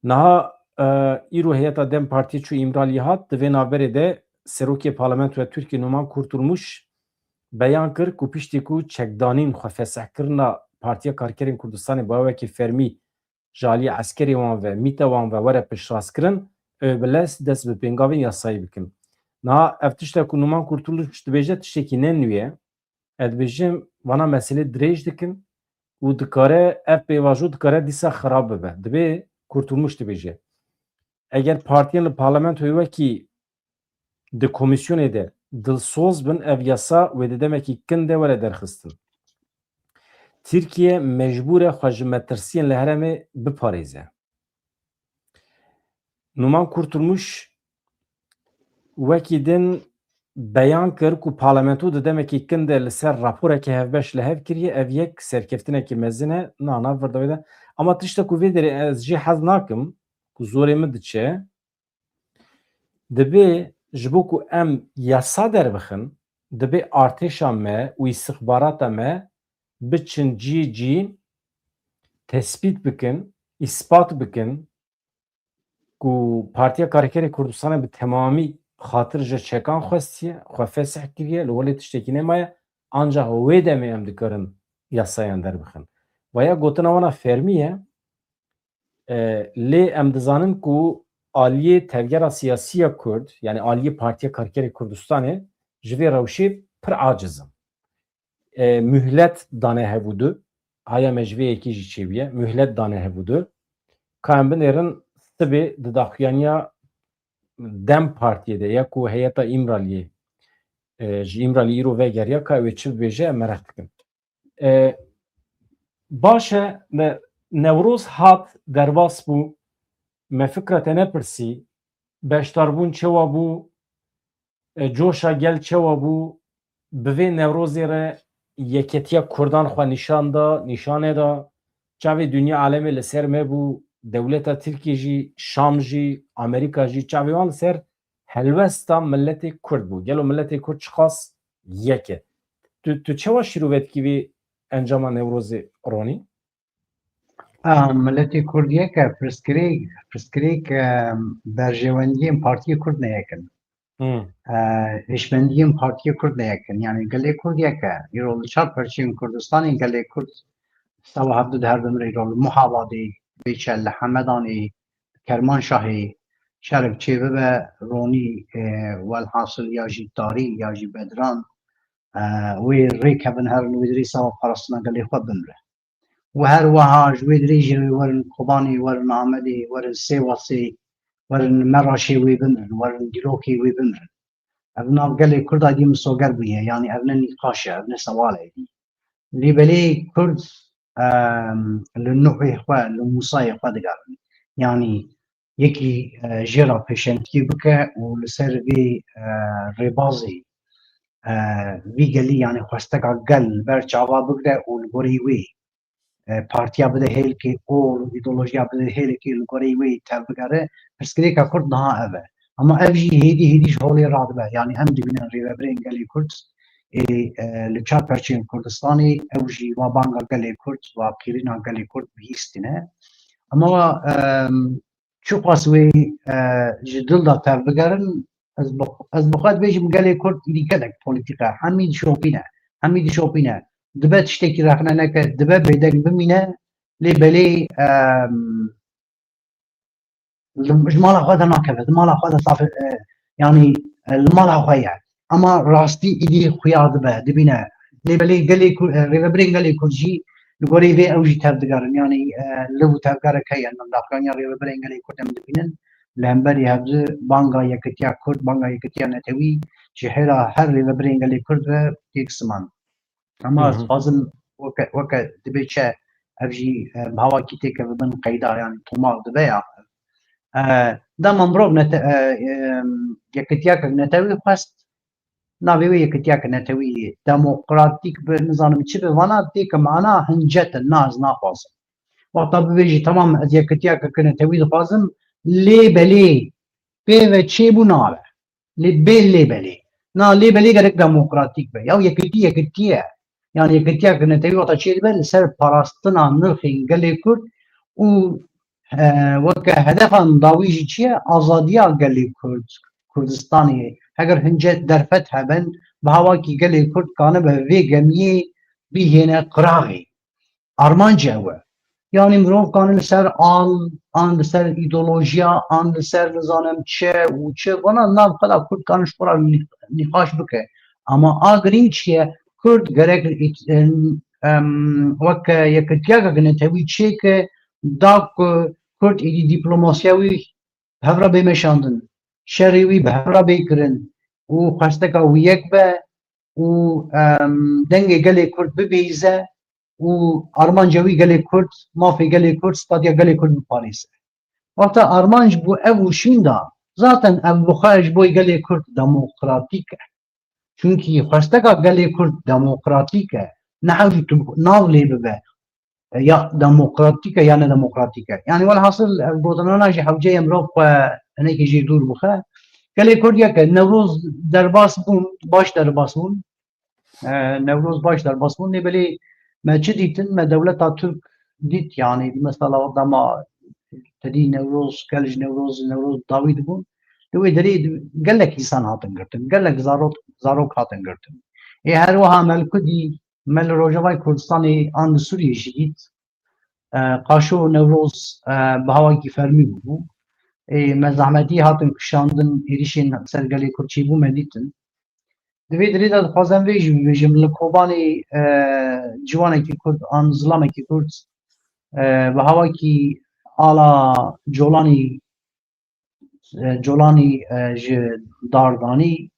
Niha, e, îro heyeta DEM Partiyê çû Îmraliyê hat, di vê navberê de Serokê Parlamentoya Tirkiyê Numan Kurtulmuş beyan kir ku piştî ku çekdanîn xwefesihkirina Partiya Karkerên Kurdistanê bi awekî fermî ji aliyê eskerê wan ve, mîta wan ve were piştrastkirin, ew ê bi lez dest bi pêngavên yasayî bikin. Niha ev tişta ku Numan Kurtulmuş dibêje tiştekî ne nû ye. Ez dibêjim, vana meselê dirêj dikin û dikare, ev pêvajo dikare dîsa xirab bibe. Dibê Kurtulmuş dibêje, eger partiyên li parlamentoyê wekî di komîsyonê de dilsoz bin, ev yasa wê di demekî kin de were derxistin. Tirkiye mecbûr e xwe ji metirsiyên li herêmê biparêze. Numan Kurtulmuş wekî din beyan kir ku parlamento di demekî kin de li ser raporeke hevbeş li hev kiriye. Ev yek serkeftinekî mezin e, na nav vir de wê de. Ama tiştek ku vê derê ez jê hez nakim, ku zorê min diçe, dibê ji bo ku em yasa derbixin, dibê artêşa me û îstixbarata me biçin cihê cihî, tespît bikin, îspat bikin ku Partiya Karkerê Kurdistanê bi temamî xatir ji çekan xwestiye, xwe fesih kiriye, li holê tiştekî nemaye, ancax wê demê em dikarin yasayan derbixin. Vaya gotina wana fermî ye, e, lê em dizanin ku aliyê tevgera siyasî ya Kurd, yanî aliyê Partiya Karkerê Kurdistanê ji vê rewşê pir aciz in. E, muhlet dane hevûdu. Haya me ji vê yekê jî çêbûye. Muhlet dane hevûdu. Ka em binêrin sibê di daxuyaniya DEM Partiyê de ya ku heyeta Îmraliyê, e, ji Îmralî îro vegeriya, ka ew ê çi bibêje, em meraq dikin. E, baş e, me Newroz hat, derbas bû, me fikra te nepirsî, beşdarbûn çewa bû, e, coşa gel çewa bû, bi vê Newrozê re yeketiya Kurdan xwe nîşan da, nîşanê da, çavê dinya alemê li ser me bû, dewleta Tirkiyê jî, Şam jî, Amerîka jî, çavê wan li ser helwesta miletê Kurd bû. Gelo miletê Kurd çiqas yek e? Tu, tu çawa şîrove dikî vê encama Newrozê Ronî? A, miletê Kurd yek e, pirsgirêk, pirsgirêk, e, berjewendiyên Partiyê Kurd ne yek in. Hmm. E, hişmendiyên Partiyê Kurd ne yek in. Yani gelê Kurd yek e. Îro li çar perçeyên Kurdistanê gelê Kurd seba hevdu diherin, îro li Muhabadê, bêçe li Hemedanê, Kermanşahê şer bi çê bibe, ronî, e, welhasil ya jî tarî ya jî bedran, e, wê rêkevin herin wê dirê sava parastina gelê xwe bimre. Û her wiha ji wê dirê jî werin Kobanê, werin Amedê, werin Sêwasê, werin Meraşê wê bimirin, werin Dîlokê wê bimirin. Ev nav gelê Kurda dî misoger bûye, yanî ev ne nîqaş e, ev ne sewal e dî. Lê belê Kurd, em, li nuhê xwe, li Mûsayê xwe digerin. Yanî yekî, e, jê re pêşengtiyê bike û li ser vê, e, rêbazê, e, vî gelî, yanî xwesteka gel li ber çava bigre û li gorî wê, e, partiya bide hêlkê ol, îdeolojiya bide hêlekê li gorî wê tevbigere, pirsgirêka Kurd niha ev e. Ama ev jî hêdî hêdî ji holê radibe. Yanî em dibînin rêvebirên gelê Kurd ê, e, li çar perçeyên Kurdistanê ew jî wa banga gelê Kurd, wa qîrîna gelê Kurd bihîstîne. Ama, em, çiqas wê, e, ji dil de tevbigerin, ez bi, ez bi xwe dibêjim gelê Kurd îdî gelek polîtîk e. Hemî dişopîne. Hemî dişopîne. Dibe tiştekî rexne neke, dibe bêdeng bimîne. Lê belê, em, li, ji mala xwe de nakeve, di mala xwe de safir, e, yanî, e, li mala xwe ye. Ama rastî îdî xuya dibe, dibîne. Lê belê gelê Kur-, e, rêvebirên gelê Kurd jî li gorî vê ew jî tevdigerin. Yanî, e, liv û tevgerek heye. Li daxuyaniya rêvebirên gelê Kurd em dibînin. Li hemberî hevdu banga yekitiya Kurd, banga yekitiya netewî ji hêra her rêvebirên gelê Kurd ve têk siman. Ama Hı hı. ez dixwazim weke, weke dibê çi ev jî, e, bi hawakî têkeve bin qeyda, yanî tomar dibe ya. E, dema mirov nete-, e, e, yekitiyeke netewî xwest, navê wê yekitiyeke netewî demokratîk bi, nizanim çi bi, vana têke mana hincet in, na ez naxwazim. Wexta bibêjî, tamam, ez yekitiyeke netewî dixwazim, lê belê pê ve çêbû nabe. Lê bê lê belê. Na lê belê gerek demokratîk be. Ya yekitî yekitî ye. Yani yekitiyeke netewî wexta çê dibe li ser parastina nirxên gelê Kurd û, e, weke hedefa dawî jî çi ye? Azadiya gelê Kurd, Kurdistanê. Heger hince derfet hebin, bi hawakî gelê Kurd kanibe vê gemiyê bihêne qiraxê. Armanc ew e. Yanî mirov kanin li ser al, an li ser îdeolojiya, an li ser nizanim çi û çi, vana nav xwe de Kurd kanin ji xwe re nî-, nîqaş bike. Ama a girîng çi ye? Kurd gerek ît-, em, em, weke yekitiyeke netewî çêke, da ku Kurd êdî dîplomasiya wî bi hev re bê meşandin, şerê wî bi hev re bê kirin û xwesteka wî yek be û, em, dengê gelê Kurd bibihîze û armanca wî gelê Kurd, mafê gelê Kurd, statiya gelê Kurd biparêze. Wexta armanc bû ev û şînda, zaten ev bi xwe ji bo gelê Kurd demokratîk e. Çunkî xwesteka gelê Kurd demokratîk e. Ne hewcî tu nav lê bibe. E, ya demokratîk e ya ne demokratîk e. Yani welhasil ev gotinana jî hewce ye mirov xwe hinekî jî dûr bixe. Gelê Kurd yek e. Newroz derbas bûn, baş derbas bûn. E, Newroz baş derbas bûn. Lê belê me çi dîtin? Me dewleta Türk dît, yani mesela dema tedî Newroz, gel ji Newroz, Newroz dawî dibûn. Li wê derê gelek însan hatin girtin, gelek zarok, zarok hatin girtin. Ê her wiha me li ku dî, me li Rojavayê Kurdistanê an li Sûriyê jî dît. E, Qaşo û Newroz, e, bi hawakî fermî bûbû. Ê, me zehmetî hatin kişandin, êrişên ser gelê Kurd çêbû me dîtin. Di vê dirê de dixwazim vê jî bibêjim, li Kobanê, e, ciwanekî Kurd an zilamekî Kurd, e, bi hawakî ala Colanî, e, Colanî, e, ji dar danî.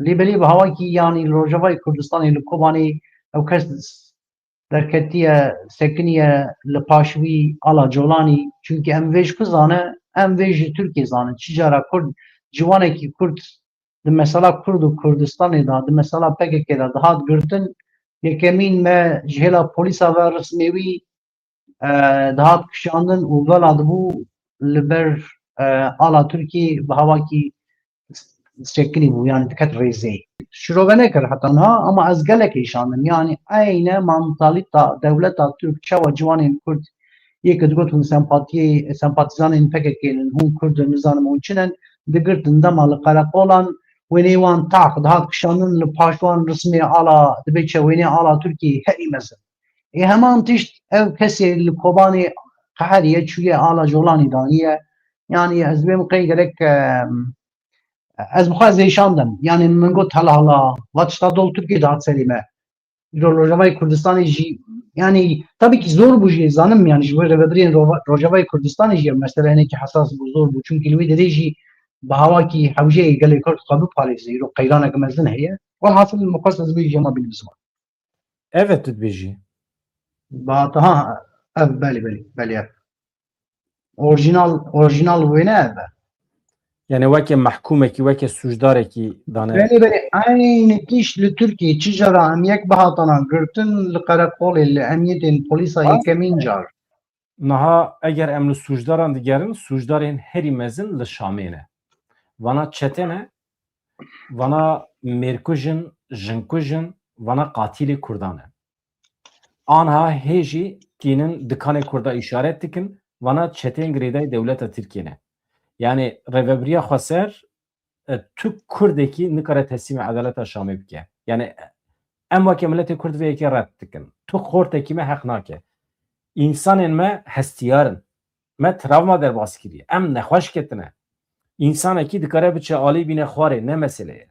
Lê belê bi hawakî, yanî li Rojavayê Kurdistanê li Kobanê ew kes derketiye, sekiniye li paş wî ala Colanî. Çunkî em vê ji ku zane, em vê ji Tirkiyê zane. Çi cara Kurd, ciwanekî Kurd di mesela Kurd û Kurdistanê de, di mesela P K K de dihat girtin, yekemîn me ji hêla polîsa ve rismê wî, e, dihat kişandin û vela dibû li ber, e, ala Tirkiyê bi hawakî sekinî bû, yani diket rêzê. Şirove nekir heta niha, ama ez gelek hêşandim. Yani eyne mantalîta dewleta Tirk çawa ciwanên Kurd yê ku digotin sempatiyê, sempatîzanên P K K in, hûn Kurd in, nizanim hûn çi ne, digirtin dema li qereqolan, wêneyê wan taq dihat kişandin, li paş wan rismê ala, dibê çe wênê ala Tirkiyê herî mezin. Ê heman tişt ev kesê li Kobanê qeheriye çûye ala Colanî daniye. Yanî ez wê miqey gerek, e, ez bi xwe ez êşandim. Yanî min got hala hala, va tişta dol Tirkiyê dihat serê me. Îro Rojavayê Kurdistanê jî, yanî tabii ki zor bû jî, zanim, yanî ji bo rêvebirên Rova-, Rojavayê Kurdistanê jî ev mesele hinekî hesas bû, zor bû. Çunkî li wê derê jî bi hawakî hewceyê gelê Kurd xwe biparêze, îro qeyranek mezin heye. Welhasil min xwest ez vê jî hema bînim ziman. Ev e tu dibêjî? Ba, ha, ev, belê, belê, belê, ev. Orjinal, orjinal wêne ev e. Yani weke mehkûmekî, weke sûcdarekî dane. Belê, belê, eynî tişt li Tirkiyê, çi cara em yek bihatana girtin li qereqolê, li emniyetên polîsa Ha? yekemîn car. Niha eger em li sûcdaran digerin, sûcdarên herî mezin li Şamê ne. Vana çete ne, vana mêrkuj in, jinkuj in, vana qatilê Kurdan e. Anha hê jî tînin dikanê Kurda îşaret dikin, vana çeteyên girêdayî dewleta Tirkiyê ne. Yani rêvebiriya xweser, e, tu Kurdekî nikare teslîmê edaleta Şamê bike. Yani em weke miletê Kurd vê yekê red dikin. Tu xortekî me heq nake. Însanên me hestiyar in. Me travma derbas kiriye. Em nexweş ketine. Însanekî dikare biçe alî bîne xwarê, ne mesele ye.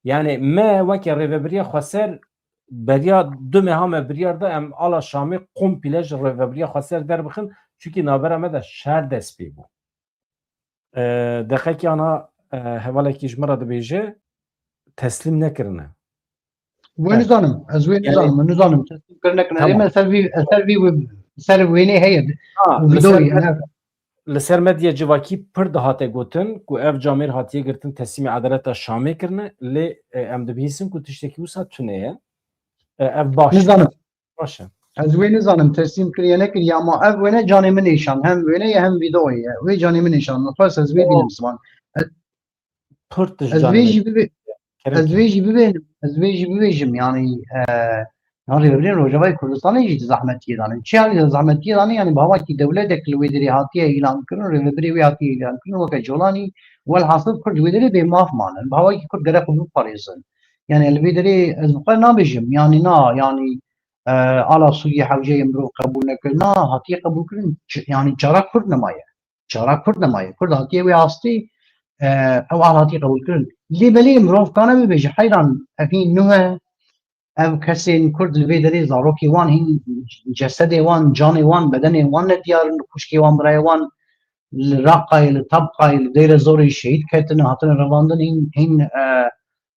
Yani me weke rêvebiriya xweser beriya du meha me biryar da em ala Şamê komple ji rêvebiriya xweser derbixin, çunkî navbera me de şer dest pê bû. E, deqekî ana, e, hevalekî ji min re dibêje, teslîm nekirine. Wê Evet. nizanim, ez wê Yani nizanim, ez nizanim, teslîm kirine kirine. Tamam. Lê me ser vî, ser vî, ser wênê heye. Ha, Û li ser videoyê, me-, evet. Li ser medya civakî pir dihate gotin ku ev camêr hatiye girtin teslîmê edaleta Şamê kirine, lê, e, em dibihîsin ku tiştekî wisa tune ye. E, ev baş e. Nizanim. Baş e. Ez wê nizanim, teslîm kiriye nekiriye, ama ev wêne canê min êşan. Hem wêne ye, hem videoyê ye. Wê canê min êşan. Min xwest ez wê O bînim ziman. Ez, Pir tişt ez canê vê min jî bibê-, Kerem ez kir. vê jî bibêjim, ez vê jî bibêjim, yani, e, yan rêvebirên Rojavayê Kurdistanê jî di zehmetiyê de ne. Çi yanî di zehmetiyê de ne? Yani, bi havakî dewletek li wê derê hatiye îlan kirin, rêvebirê wê hatiye îlan kirin, weke Colanî, welhasil Kurd wê derê bê maf manin. Bi havakî Kurd gerek xwe biparêzin. Yani, li vê derê ez bi xwe nabêjim, yani, na, yani, e, ala Sûriyê hewceyê mirov qebûl nekir. Na, hatiye qebûl kirin, ç-, yani, çara Kurd nemaye. Çara Kurd nemaye. Kurd hatiye wê astê, e, ew al hatiye qebûl kirin. Lê belê mirov kane bibêje, heyran, ev hîn nuh e, ev kesên Kurd li vê derê zarokê wan hîn cesedê wan, canê wan, bedenê wan nediyar in, xwişkê wan, birayê wan li Raqayê, li Tabqayê, li Dêre Zorê şehîd ketine, hatine revandin, hîn, hîn, e,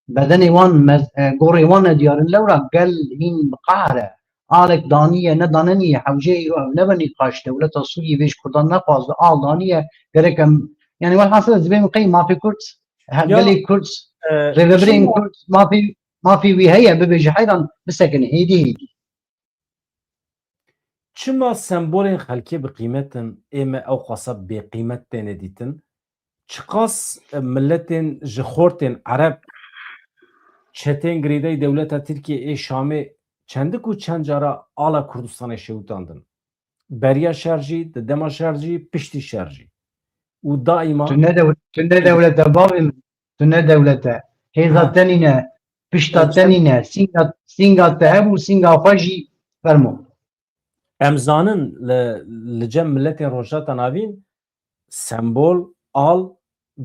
bedenê wan, mez-, e, gorê wan nediyar in. Lewra gel hîn bi qehre. Alek daniye, ne daneniye, hewceyê îro ev nebe nîqaş, dewleta Sûriyê vê ji Kurdan nexwazdi, al daniye, gerek em, yani, welhasil ez dibêm qey mafê Kurd, he, Ya, gelê Kurd, e, rêvebirên çima Kurd, mafê, mafê wî heye, bibêje heyran, bisekine, hêdî hêdî. Çima sembolên xelkê bi qîmet in, ê me ew qasa bêqîmet têne dîtin? Çiqas, e, miletên ji xortên Ereb, çetên girêdayî dewleta Tirkiyê ê Şamê çendik û çend cara ala Kurdistanê şewitandin? Beriya şer jî, di dema şer jî, piştî şer jî. Û daîma Tu ne dew-, tu ne dewlet e bavê min. Tu ne dewlet e. Hêza Ha. te nîne, pişta Em te çend nîne, sînga, sînga te hebû, sînga xwe jî fermo. Em zanin li, li cem miletên Rojhilata Navîn sembol, al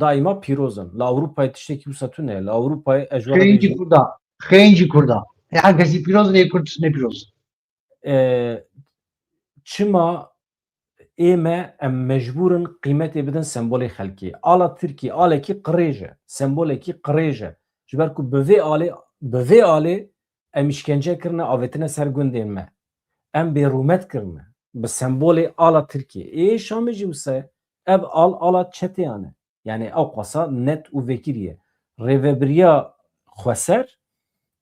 daîma pîroz in. Li Ewropayê tiştekî wisa tune ye. Li Ewropayê ez ji we re Xêncî bêjim. Kurda, xêncî Kurda. E, her kesî pîroz in, ê Kurd ne pîroz. E, çima ê me em mecbûr in qîmetê bidin sembolê xelkê? Ala Tirkî alekî qirêj e, sembolekî qirêj e. Ji ber ku bi vê alê, bi vê alê em îşkence kirine, avêtine ser gundên me. Em bêrûmet kirine bi sembolê ala Tirkiyê. Ê Şamê jî wisa ye. Ev al, ala çeteyan e. Yani ew qasa net û vekirî ye. Rêvebiriya xweser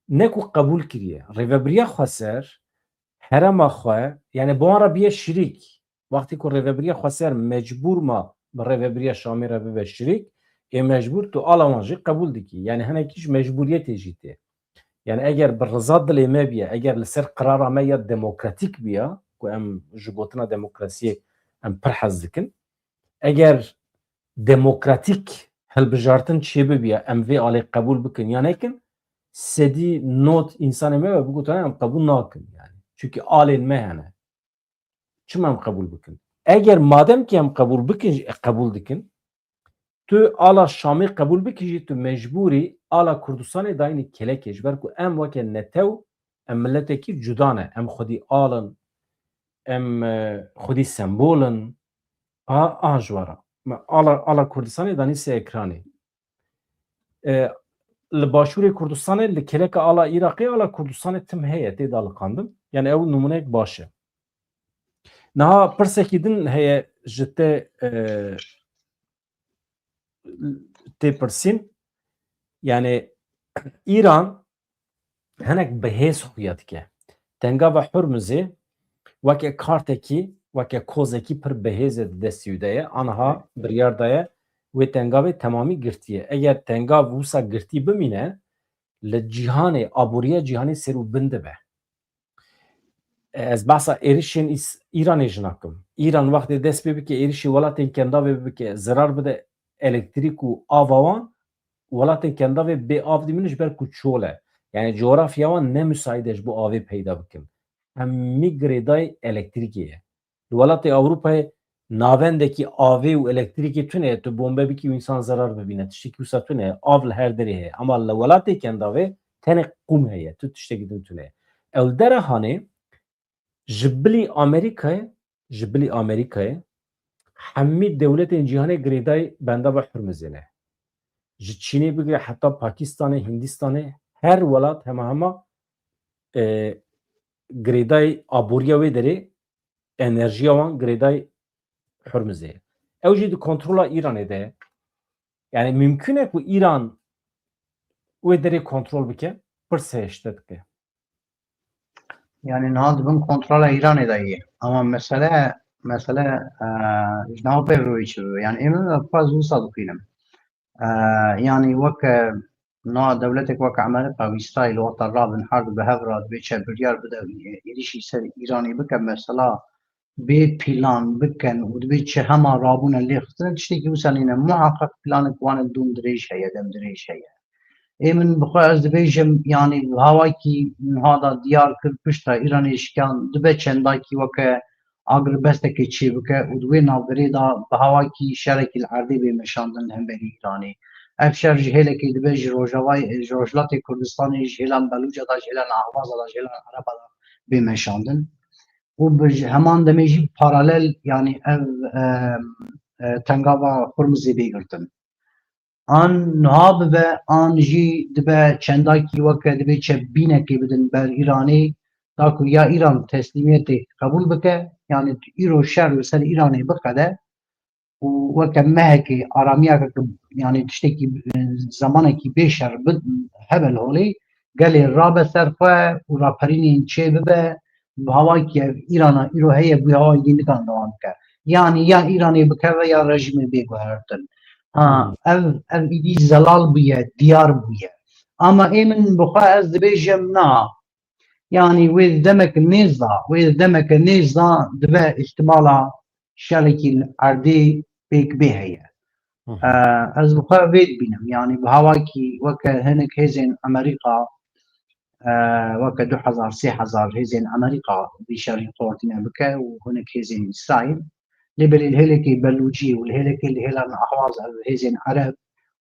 ne ku qebûl kiriye. Rêvebiriya xweser herema xwe, yani bi wan re biye şirîk. Wextê ku rêvebiriya xweser mecbûr ma bi rêvebiriya Şamê re bibe şirîk, ê mecbûr tu ala wan jî qebûl dikî. Yani hinekî ji mecbûriyetê jî tê. Yani eger bi riza dilê me biya, eger li ser qirara me ya demokratîk biya, ku em ji gotina demokrasiyê em pir hez dikin, eger demokratîk hilbijartin çêbibiya, em vê alê qebûl bikin ya nekin, sedî nod însanê me ve bigotane em qebûl nakin yani. Çunkî alên me hene. Çima em qebûl bikin? Eger madem ki em qebûl bikin, qebûl dikin, tu ala Şamê qebûl bikî jî, tu mecbûrî ala Kurdistanê dayînî kelekê, ji ber ku em weke netew, em miletekî cuda ne. Em xwedî al in, em, e, xwedî sembol in. A, a ji we re. Me ala, ala Kurdistanê danî ser ekranê. E, li Başûrê Kurdistanê, li keleka ala Iraqê, ala Kurdistanê tim heye, tê daliqandin. Yani ew nimûneyek baş e. Niha pirsekî din heye ji te, e, tê pirsîn. Yani Îran hinek bi hêz xuya dike. Tengava Hurmizê weke kartekî, weke kozekî pir bi hêzê di destî wî de ye. Aniha biryar daye wê tengavê temamî girtî ye. Eger tengav wisa girtî bimîne, li cîhanê, aboriya cîhanê ser û bin dibe. Ez behsa êrişên Îs-, Îranê jî nakim. Îran wextê dest pê bike, êrişî welatên kendavê bike, zerar bide elektrîk û ava wan, welatên kendavê bê av dimînin ji ber ku çol e. Yani coğrafya wan ne müsait e ji bo avê peyda bikin. Hemî girêdayî elektrîkê ye. Li welatê Ewropayê navendekî avê û elektrîkê tune ye. Tu bombe bikî û însan zerar bibîne. Tiştekî wisa tune ye. Av li her derê heye. Ama li welatê kendavê tenê qûm heye. Tu tiştekî din tune ye. Ew li dera hanê ji bilî Amerîkayê, ji bilî Amerîkayê hemî dewletên cîhanê girêdayî bendava Hurmizê ne. Ji Çînê bigire heta Pakistanê, Hindistanê, her welat hema hema, e, girêdayî aboriya wê derê, enerjiya wan girêdayî Hurmizê ye. Ew jî di kontrola Îranê de ye. Yani mümkün e ku Îran wê derê kontrol bike, pirs heye ji te dike. Yani niha di bin kontrola Îranê de ye. Ama mesele, mesele, e, ji nav pê re çi bibe. Yani êmîn ez xwaz wisa dixwînim. E, yani weke niha dewletek weke Amerîka wîstayî li wexta rabin her du bi hev re dibê çe biryar bide êrişî ser Îranê bike, mesela bê plan bikin û dibê çi hema rabûne lê xistine, tiştekî wisa nîne. Muheqeq planek wan dûm dirêj heye, dem dirêj heye. Ê min bi xwe ez dibêjim, yanî bi hawakî niha da diyar kir, pişta Îranê şikan dibe çendakî weke agirbestekê çêbike û di wê navberê de bi hawakî şerekî li erdê bê meşandin li hemberî Îranê. Ev şer ji hêlekê dibe ji Rojavayê, ji Rojhilatê Kurdistanê, ji hêlan Belûca de, ji hêlan Ahwaza de, ji hêlan Ereba de bê meşandin. Û bi ji heman demê jî paralel, yanî ev, e, e, tengava Hurmizê bê girtin. An niha bibe, an jî dibe çendakî weke dibê çe bînekê bidin ber Îranê, da ku ya Îran teslîmiyetê qebûl bike, yanî îro şer li ser Îranê biqede û weke mehekê, aramiyeke, yanî tiştekî, e, zemanekî bê şer bi-, hebe li holê, gelê rabe ser xwe û raperînên çê bibe, bi hawakî ev Îrana îro heye, bi hawakî nikan dewam bike. Yanî ya Îranê bikeve ya rejîmê bê guhertin. Ha, Hmm. ev, ev îdî zelal bûye, diyar bûye. Ama ê min bi xwe ez dibêjim na. Yanî wê di demeke nêz de, wê di demeke nêz de dibe îhtimala şerekî li erdê pêk bê heye. Hı hı. E, ez bi xwe vê dibînim. Yanî bi hawakî weke hinek hêzên Amerîka, e, weke du hezar, sê hezar hêzên Amerîka vî şerî xortîne bike û hinek hêzên Îsraîl. Lê belê li hêlekê Belûcî û li hêlekê li hêlan Ahwaz ev hêzên Ereb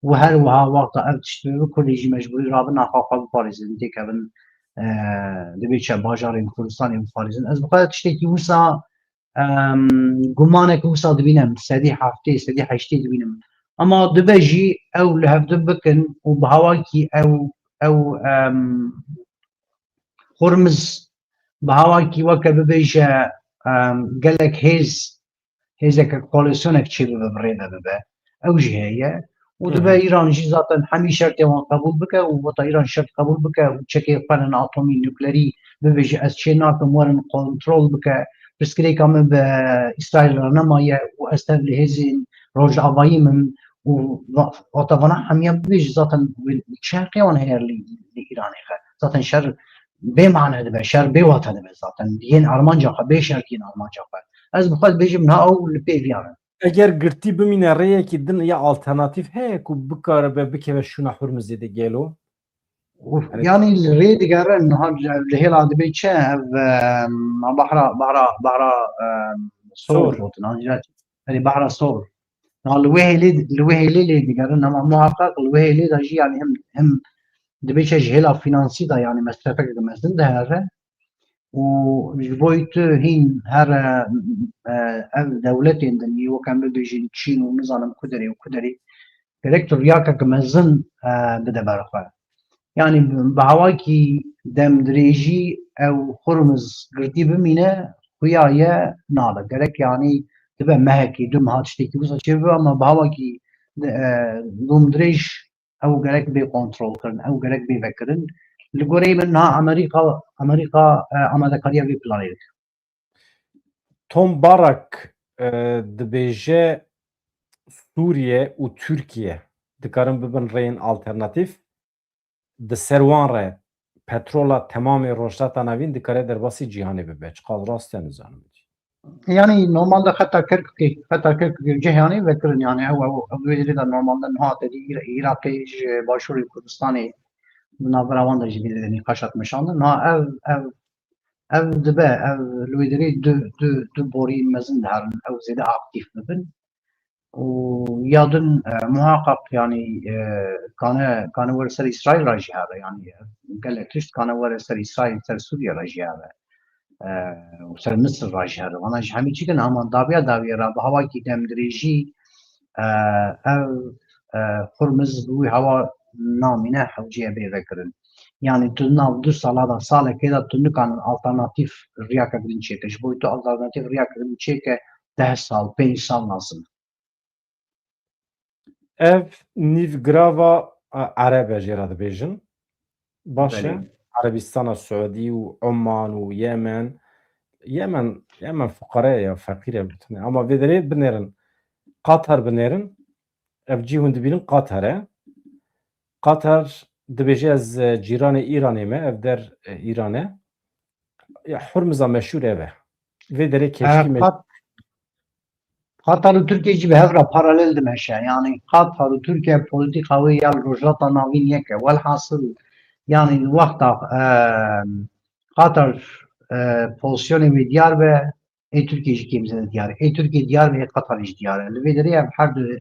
û her wiha wexta ev tişt bibe, Kurdê jî mecbûrî rabin naxa xwe biparêzin, têkevin, e, dibê çe bajarên Kurdistanê biparêzin. Ez bi xwe tiştekî wisa, em, gumanek wisa dibînim, sedî heftê, sedî heştê dibînim. Ama dibe jî ew li hevdu bikin û bi hawakî ew, ew, em, Hurmiz bi hawakî weke bibêje, em, gelek hêz, hêzeke koalîsyonek çêbibe, bi rê ve bibe. Ew jî heye. Û Hı dibe hı. Îran jî zaten hemî şertê wan qebûl bike û weta Îran şert qebûl bike û çekê xwe ne atomî nuklerî bibêje, ez çê nakim, werin kontrol bike. Pirsgirêka min bi Îsraîl re nemaye û ez tev li hêzên rojavayî min û va-, weta vana hemiya bibêje zaten wê çi heqê wan heye li, li Îranê xe. Zaten şer bê mane dibe, şer bê wate dibe zaten. Yên armanca xwe, bê şer yên armanca xwe. Ez bi xwe dibêjim, niha ew li pê viya ne. Eger girtî bimîne, rêyekî din ya alternatîf heye ku bikaribe bikeve şûna Hurmizê de gelo? Û, yanî li rê digerin, niha li hêla dibê çi ev, em, bahra, bahra, bahra, em, sor gotin, an jî, erê, bahra sor. Niha li wê hêlê, li wê hêlê lê digerin, ama muhaqqaq li wê hêlê de jî, yanî him, him dibê çi ji hêla fînansî de, yanî mesrefek mezin dihere. Û ji bo tu hîn here, e, ev dewletên din, wek em bibêjin Çîn û nizanim ku derê û ku derê, gerek tu riyakek mezin, e, bide ber xwe. Yanî bi hawakî demdirêjî ew Hurmiz girtî bimîne, xuya ye nabe. Gerek yanî dibe mehekî, du meha tiştekî wisa çêbibe, ama bi hawakî, e, domdirêj ew gerek bê kontrolkirin, ew gerek bê vekirin. Li goreyê min niha Amerîka, Amerîka, e, amadekariya vê planê dike. Tom Barak, e, dibêje Sûriye û Tirkiye dikarin bibin rêyên alternatîf. Di ser wan re petrola temamê Rojhilata Navîn dikare derbasî cîhanê bibe. Çiqas rast e nizanim. Yanî normalde xeta Kirkukê, xeta Kirkukê cih yanî vekirin, yanî ew, ew, ew wê derê de normalde niha te dî Îra-, Iraqê ji Başûrê Kurdistanê di navbera wan de jî vê derê nîqaş hat meşandin. Niha ev, ev, ev dibe, ev li wê derê du, du, du borî mezin diherin, ew zêde aktîf bibin. Û ya din, e, muhaqqaq, yanî, e, kane, kane were ser Îsraîl re jî here, yanî, e, gelek tişt kane were ser Îsraîl, ser Sûriye re jî here. E, û ser Misir re jî here. Vana ji hemî çi din, hema dawiya dawiyê re bi hawakî demdirêjî, e, ev, e, Hurmiz bi wî hewa namîne hewceye bê vekirin. Yanî tu nav du sala de, salekê de tu nikanin alternatîf riyakek din çêke. Ji bo tu alternatîf riyakek din çêke, deh sal, pênc sal lazim. Ev nîvgirava, e, Ereb e jê re dibêjin. Baş e. Belê. Erebistana Siûdî û Oman û Yemen. Yemen, Yemen fuqare ye ya, feqîr e gotine. Ama vê derê binêrin. Qatar binêrin. Ev cî hûn dibînin Qatar e. Qatar dibêje ez, e, cîranê Îranê me, ev der, e, Îran e. Ya, Hurmiza meşhûr ev e. Vê derê keştî me. Qat-, Qatar û Tirkiye jî bi hev re paralel dimeşe. Yanî Qatar û Tirkiye polîtîka wê ya li Rojhilata Navîn yek e. Welhasil, yanî wexta, e, Qatar, e, pozîsyonê wê diyar be, ê Tirkiye jî kêm zêde diyar e. Ê Tirkiye diyar be, ê Qatarê jî diyar e. Li vê derê ev her du,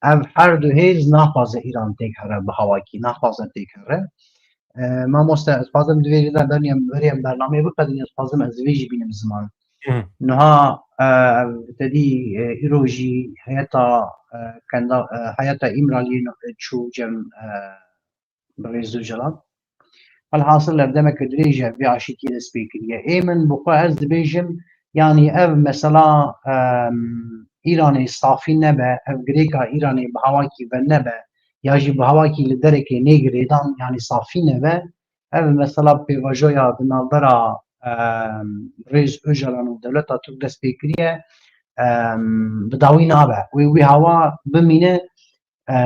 ev her du hêz naxwaze Îran têk here bi hawakî, naxwaze têk here. E, mamoste, ez dixwazim di vê jî de berniyem, beriyem bernameyê biqedînim, ez dixwazim ez vê jî bînim ziman. Hı. Niha, e, te dî, e, îro jî heyeta, e, kenda, e, heyeta Îmraliyê çû cem, e, Birêz Ocalan. Welhasil ev demeke dirêj e vê aşîtiyê dest pê kiriye. Ê min bi xwe ez dibêjim, yanî ev mesela, em, Îranê safî nebe, ev girêka Îranê bi hawakî venebe, ya jî bi hawakî li derekê nêgirêdan, yanî safî nebe, ev mesela pêvajoya di navbera, em, Birêz Ocalan û dewleta Tirk dest pê kiriye, em, bi dawî nabe. Wê wî hawa bimîne, e,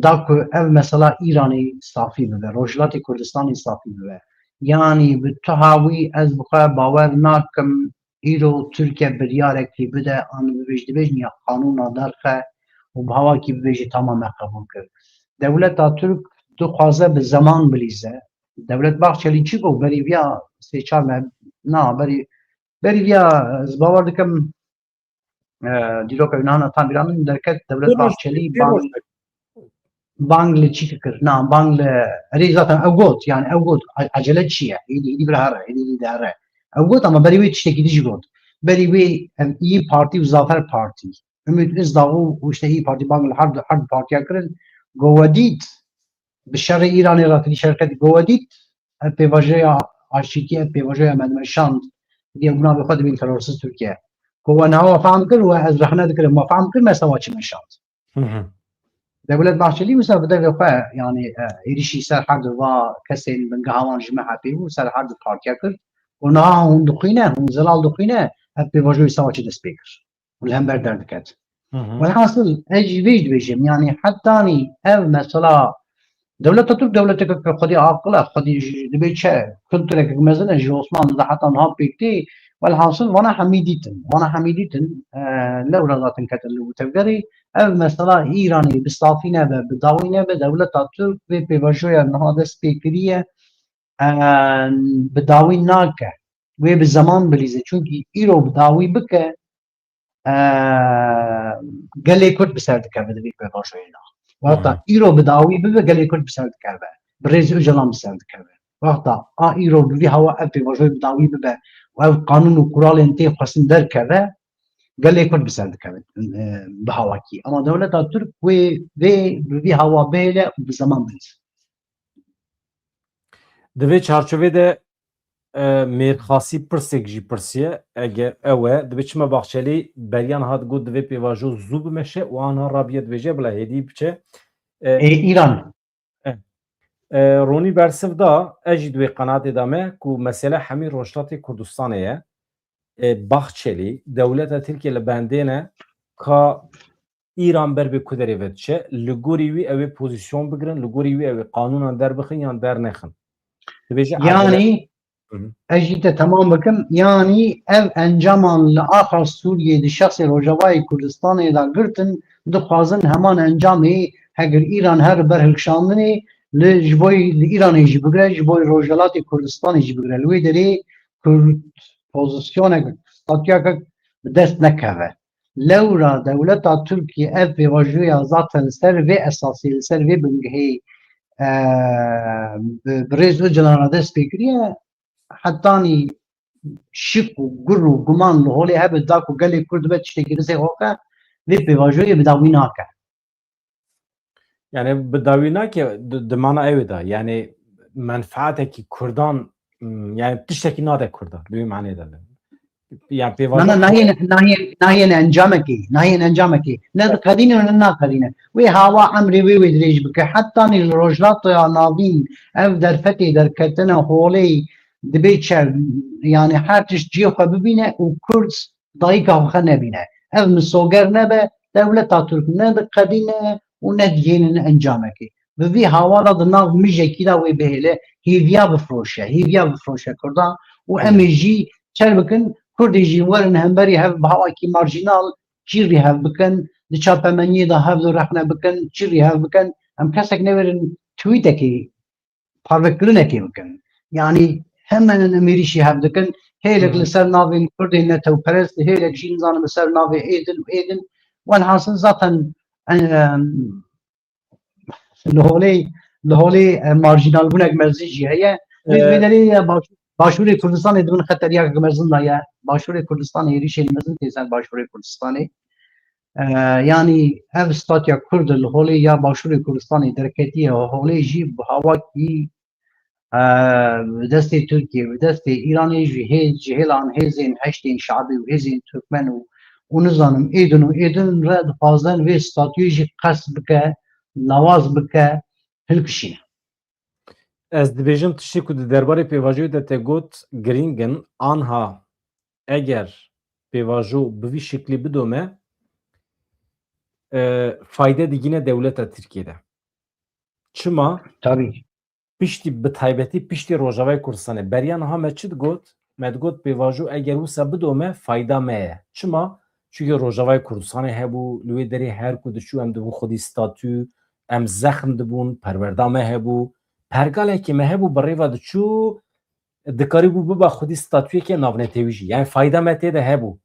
da ku ev mesela Îranê safî bibe, Rojhilatê Kurdistanê safî bibe. Yanî bi tuha wî ez bi xwe bawer nakim îro Tirkiye biryarekî bide an bibêj, dibêjin ya qanûna derxe û bi hawakî bibêje tamam me qebûl kir. Dewleta Tirk dixwaze bi zeman bilîze. Dewlet Bahçelî çi got berî viya sê çar me, na, berî, berî viya ez bawer dikim, e, dîroka Yunana tam bîra min derket, Dewlet Bahçelî bang, bang li çi kir? Na, bang li, erê zaten ew got, yani ew got, a-, acele çi ye? Êdî, êdî bira here, êdî, êdî dihere. Ew got ama berî wê tiştekî dî jî got. Berî wê, em, İYİ Partî û Zafer Partî, Ümit Özdağ û, û işte İYİ Partî bang li her du, her du partiya kirin. Got we dît, bi şerê Îranê re tedî şerket, got we dît, ev pêvajoya aşîtî, ev pêvajoya me dimeşand, diye buna bi xwe dibîn terorist Tirkiye. Ku we niha we fehm kir, we ez rexne dikirim, we fehm kir, me sewa çi meşand. Hı hı. Dewlet Bahçelî wisa bi devê xwe, yani, e, êrişî ser her du va kesên bingeha wan ji me hepê bû, ser her du partiya kir. Û niha hûn dixwîne, hûn zelal dixwîne, ev pêvajoyê sewa çi dest pê kir. Û li hember derdiket. Hı hı. Welhasil, ez jî vê jî dibêjim, yani hetanî ev mesela dewleta Tirk dewleteke ku xwedî aqil e, xwedî jî dibê çi, kultureke mezin e, ji Osmanlî de heta niha pêk tê Welhasil vana hemî dîtin. Vana hemî dîtin, e, lewra zaten ketin li tevgerê. Ev mesela Îranê bi safî nebe, bi dawî nebe, dewleta Tirk vê pêvajoya niha dest pê kiriye, e, bi dawî nake. Wê bi zeman bilîze. Çunkî îro bi dawî bike, e, gelê Kurd bi ser dikeve di vê pêvajoyê de. Wexta Hmm. îro bi dawî bibe, gelê Kurd bi ser dikeve. Bi rêz Ocalan bi ser dikeve. Wexta a îro bi vî hawa ev pêvajoyê bi dawî bibe û ev qanûn û kuralên tê xwestin derkeve, gelê Kurd bi ser dikeve, e, bi hawakî. Ama dewleta Tirk wê, wê bi vî hawa bihêle û bi zeman bilîze. Di vê çarçovê de, e, Mêrxasî pirsek jî pirsiye, eger ew e, dibê çima Bahçelî beriya niha digot divê pêvajo zû bimeşe û aniha rabiye dibêje bila hêdî biçe. E, Ê, Îran. E, e, Ronî bersiv da, ez jî di wê qenatê de me ku mesele hemî Rojhilatê Kurdistanê ye. E, Bahçelî, dewleta Tirkiye li bendê ne ka Îran ber bi ku derê ve diçe, li gorî wî ew ê pozîsyon bigirin, li gorî wî ew ê qanûnan derbixin yan dernexin. Dibêje Yanî, Hı hı. ez jî te temam bikim, yanî ev encaman li axa Sûriyê di şexsê Rojavayê Kurdistanê de girtin, dixwazin heman encamê heger Îran her ber hilkişandinê li ji bo li Îranê jî bigire, ji bo Rojhilatê Kurdistanê jî bigire. Li wê derê Kurd pozîsyoneke, statuyeke bi dest nekeve. Lewra dewleta Tirkiye ev pêvajoya zaten li ser vê esasê, li ser vê bingehê, e, bi, bi rêz Ocalan re dest pê kiriye. Hetanî şik û gur û guman li holê hebe da ku gelê Kurd dibe tiştekî rizê xwe ke, vê pêvajoyê bi dawî nake. Yani bi dawî nake di, di mana ew de. Yani menfaatekî Kurdan, m, yani tiştekî nade Kurdan. Di wî manê de. Yani pêvajo Na, na, nayên, nayên, nayên encamekê, nayên encamekê. Ne diqedîne û ne naqedîne. Wê hawa emrê wê wê dirêj bike. Heta nî li Rojhilata Navîn ev derfetê derketine holê dibê çer, yani her tişt cihê xwe bibîne û Kurd dayika xwe nebîne. Ev misoger nebe, dewleta Tirk ne diqedîne û ne dihêlin encamekê. Bi vî hawa de di nav mijekî de wê bihêle, hêviya bifroşe, hêviya bifroşe Kurda û em ê jî çer bikin, Kurdê jî werin hemberî hev bi hawakî marjînal çîrî hev bikin, di çapemeniyê de hev du rexne bikin, çîrî hev bikin. Em kesek newêrin tweetekê parvekirinekê bikin. Yanî hemen em êrîşî hev dikin. Hêlek Hı. li ser navên Kurdên netewperest, hêlek jî nizanim li ser navê êdin û êdin. Welhasil zaten, em, li holê, li holê, em, marjînalbûnek mezin jî heye. Lê Ee, vê derê ye baş-, Başûrê Kurdistanê di bin xeteriyek mezin de ye. Başûrê Kurdistanê êrîşên mezin tê ser Başûrê Kurdistanê. E, yanî ev statya Kurd li holê ya Başûrê Kurdistanê derketiye, holê jî bi hawakî, e, bi destê Tirkiye, bi destê Îranê jî hê-, ji hêlan hêzên heştên şabî û hêzên Tirkmen û, û nizanim êdin û êdin re dixwazin vê statuyê jî qes bike, lawaz bike, hilkişîne. Ez dibêjim tiştê ku di derbarê pêvajoyê de te got girîng in, anha eger pêvajo bi vî şeklî bidome, e, fayde digîne dewleta Tirkiyê de. Çima? Tabii. Piştî, bi taybetî piştî Rojavayê Kurdistanê. Beriya niha me çi digot? Me digot pêvajo eger wisa bidome fayda me ye. Çima? Çunke Rojavayê Kurdistanê hebû, li wê derê her ku diçû em dibûn xwedî statû, em zexm dibûn, perwerda me hebû, pergalekê me hebû bi rêva diçû, dikarîbû biba xwedî statuyeke navnetewî jî. Yani fayda me tê de hebû.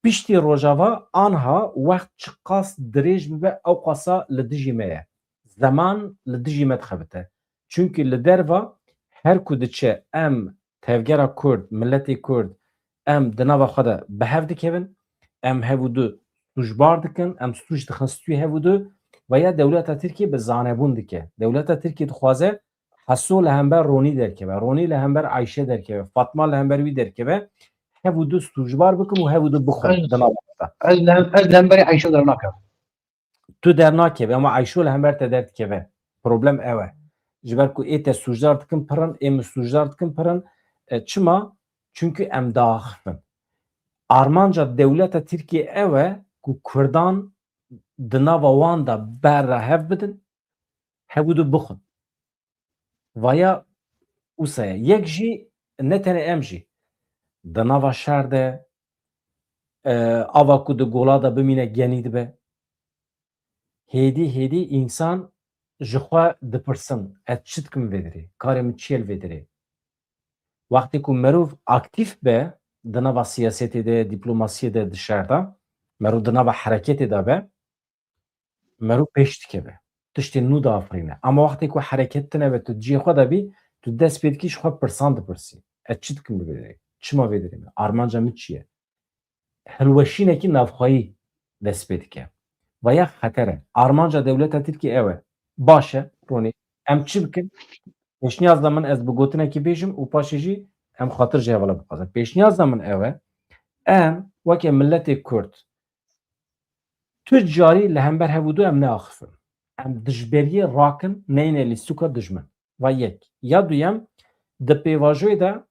Piştî Rojava anha wext çiqas dirêj bibe ewqasa li dijî me ye. Zeman li dijî me dixebite. Çunkî li derva her ku diçe em tevgera Kurd, miletê Kurd, em di nava xwe de bi hev dikevin, em hev û du sûcbar dikin, em sûc dixin stûyê hev û du, veya dewleta Tirkiyê bi zanebûn dike. Dewleta Tirkiyê dixwaze Heso li hember Ronî derkeve, Ronî li hember Ayşe derkeve, Fatma li hember wî derkeve, hev û du sûcbar bikin û hev û du bixwin Ez, di nava xwe de. Ez li hem-, ez li hemberî Ayşe dernakevim. Tu dernakevî, ama Ayşe li hember te derdikeve. Problem ew e. Ji ber ku ê te sûcdar dikin pir in, ê min sûcdar dikin pir in. E, çima? Çunku em diaxifin. Armanca dewleta Tirkiyê ew e ku Kurdan di nava wan de berra hev bidin, hev û du bixwin. Vaya wisa ye. Yek jî, ne tenê em jî. Di nava şer de, e, ava ku di gola de bimîne genî dibe. Hêdî hêdî însan ji xwe dipirsin, ez çi dikim vê dirê? Karê min çi ye li vê dirê? Wextê ku merov aktîf be di nava siyasetê de, dîplomasiyê de, di şer de, merov di nava hereketê de be, merov pêş dikeve. Tiştên nû diafirîne. Ama wextê ku hereket tine be, tu cihê xwe de bî, tu dest pê dikî, ji xwe pirsan dipirsî. Ez çi dikim li vê derê? Çima vê derê me? Armanca min çi ye? Hilweşînekî navxweyî dest pê dike. Vaya xeter e. Armanca dewleta Tirkiyê ew e. Baş e, Ronî. Em çi bikin? Pêşniyaz da min ez bi gotinekî bêjim û paşê jî em xatir ji hevala bixwazin. Pêşniyaz da min ew e. Em weke miletê Kurd tu carî li hember hev û du em neaxifin. Em dijberiyê rakin, neyne lîstûka dijmin. Va yek. Ya duyem, di pêvajoyê de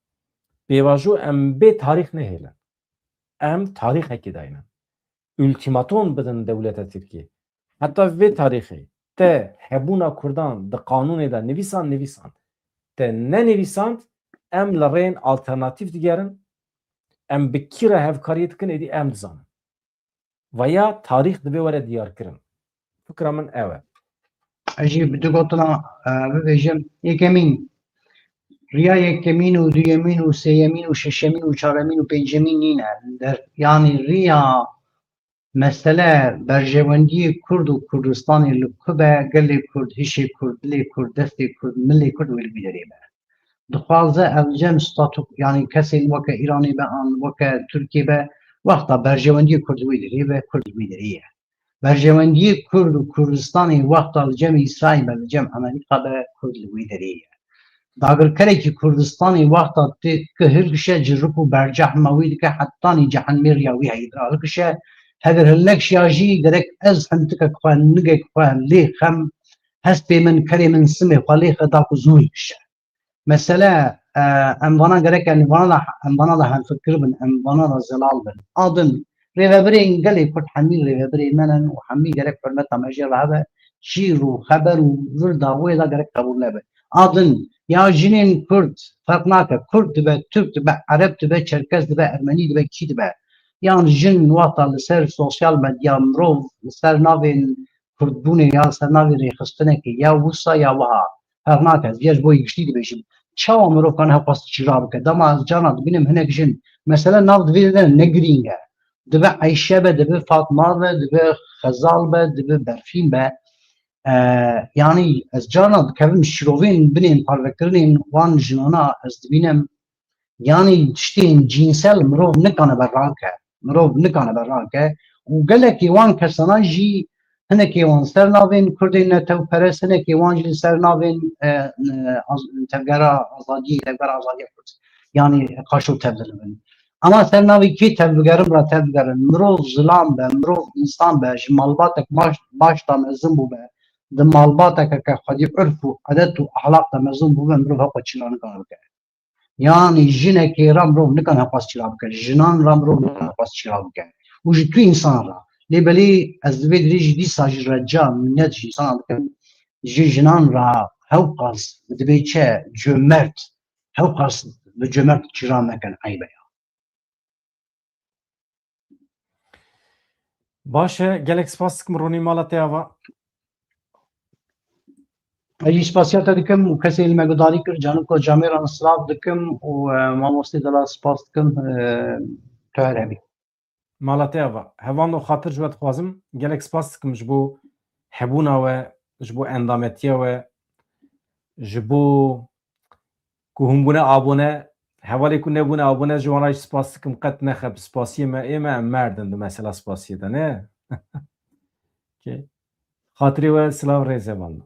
pêvajo em bê tarîx nehêlin. Em tarîxekê daynin. Ultimatom bidin dewleta Tirkiyê. Heta vê tarîxê te hebûna Kurdan di qanûnê de nivîsand, nivîsand. Te nenivîsand, em li rêyên alternatîf digerin. Em bi kî re hevkariyê dikin, êdî em dizanin. Vaya tarîx divê were diyarkirin. Fikra min ew e. Ez jî bi du gotina, e, bibêjim. Yekemîn, riya yekemîn û duyemîn û sêyemîn û şeşemîn û çaremîn û pêncemîn nîne. Der-, yanî riya mesele berjewendiyê Kurd û Kurdistanê li ku be, gelê Kurd, hişê Kurd, dilê Kurd, destê Kurd, milê Kurd wê li vî derê be. Dixwaze ev cem statû, yanî kesên weke Îranê be an weke Tirkiyê be, wexta berjewendiyê Kurd wê derê be, Kurd wê derê ye. Berjewendiyê Kurd û Kurdistanê wexta li cem Îsraîl be, li cem Amerîka be, Kurd li wê derê ye. Dagirkerekî Kurdistanê wexta tê ki hilkişe, cirik û bercehma wî dike, hetanî cehenmê riya wî heyî dira hilkişe. Heger hilnekşiya jî gerek ez hentike xwe, nigek xwe lê xem, hespê min, kerê min, simê xwe lê xe da ku zû hilkişe. Mesele, e, em vana gerek, em vana da, em vana da hemfikir bin, em vana da zelal bin. A din, rêvebirên gelê Kurd hemî rêvebirê me ne û hemî gerek hurmeta me jê re hebe, çîr û xeber û vir da wê da gerek qebûl nebe. A din, ya jinên Kurd, ferq nake, Kurd dibe, Tirk dibe, Ereb dibe, Çerkez dibe, Ermenî dibe, kî dibe? Yan jin wexta li ser sosyal medya mirov li ser navên Kurdbûnê ya li ser navê rêxistinekê ya wisa ya wiha, ferq nake, ez vêya ji bo yekiştî dibêjim. Çawa mirov kane hewqas çira bike? Dema ez carna dibînim hinek jin, mesele nav di vê de ne girîng e. Dibe Eyşe be, dibe Fatma be, dibe Xezal be, dibe Berfîn be. E, yanî ez carna dikevim şirovên binên parvekirinên wan jinana ez dibînim. Yanî tiştên cînsel mirov nikane berrake. Mirov nikane berrake. Û gelekî wan kesana jî hinekê wan ser navên Kurdên netewperest, hinekê wan jî ser navên, e, e, az-, tevgera azadiyê, tevgera azadiya Kurd. Yanî qaşo tevdilibin. Ama ser navê kê tevbigerin, bira tevbigerin. Mirov zilam be, mirov însan be, ji malbatek baş, baş da mezin bûbe, di malbateke ke xwedî urf û edet û ahlaq de mezin bûbe, mirov hewqa çira nikane bike. Yanî jinekê re mirov nikane hewqas çira bike, jinan re mirov nikane hewqas çira bike. Û ji tu însan re. Lê belê ez di vê dirê jî dîsa jî reca, minnet ji însanan dikim, ji jinan re hewqas dibê çi cömert, hewqas bi cömert çira nekin, eyb e ya. Baş e, gelek spas dikim Ronî, mala te ava. Ez jî spasiya te dikim û kesê li me guhdarî kir, caniko camêran silav dikim û, e, mamostê Delal spas dikim, e, tu her hebî. Mala te ava. Hevalno, xatir ji we dixwazim. Gelek spas dikim ji bo hebûna we, ji bo endametiya we, ji bo ku hûn bûne abone, hevalê ku nebûne abone, ji wan re jî spas dikim, qet nexe bi spasiyê me, ê me em merdin di mesela spasiyê de, ne? Okey. Xatirê we, silav, rêz, hevalno.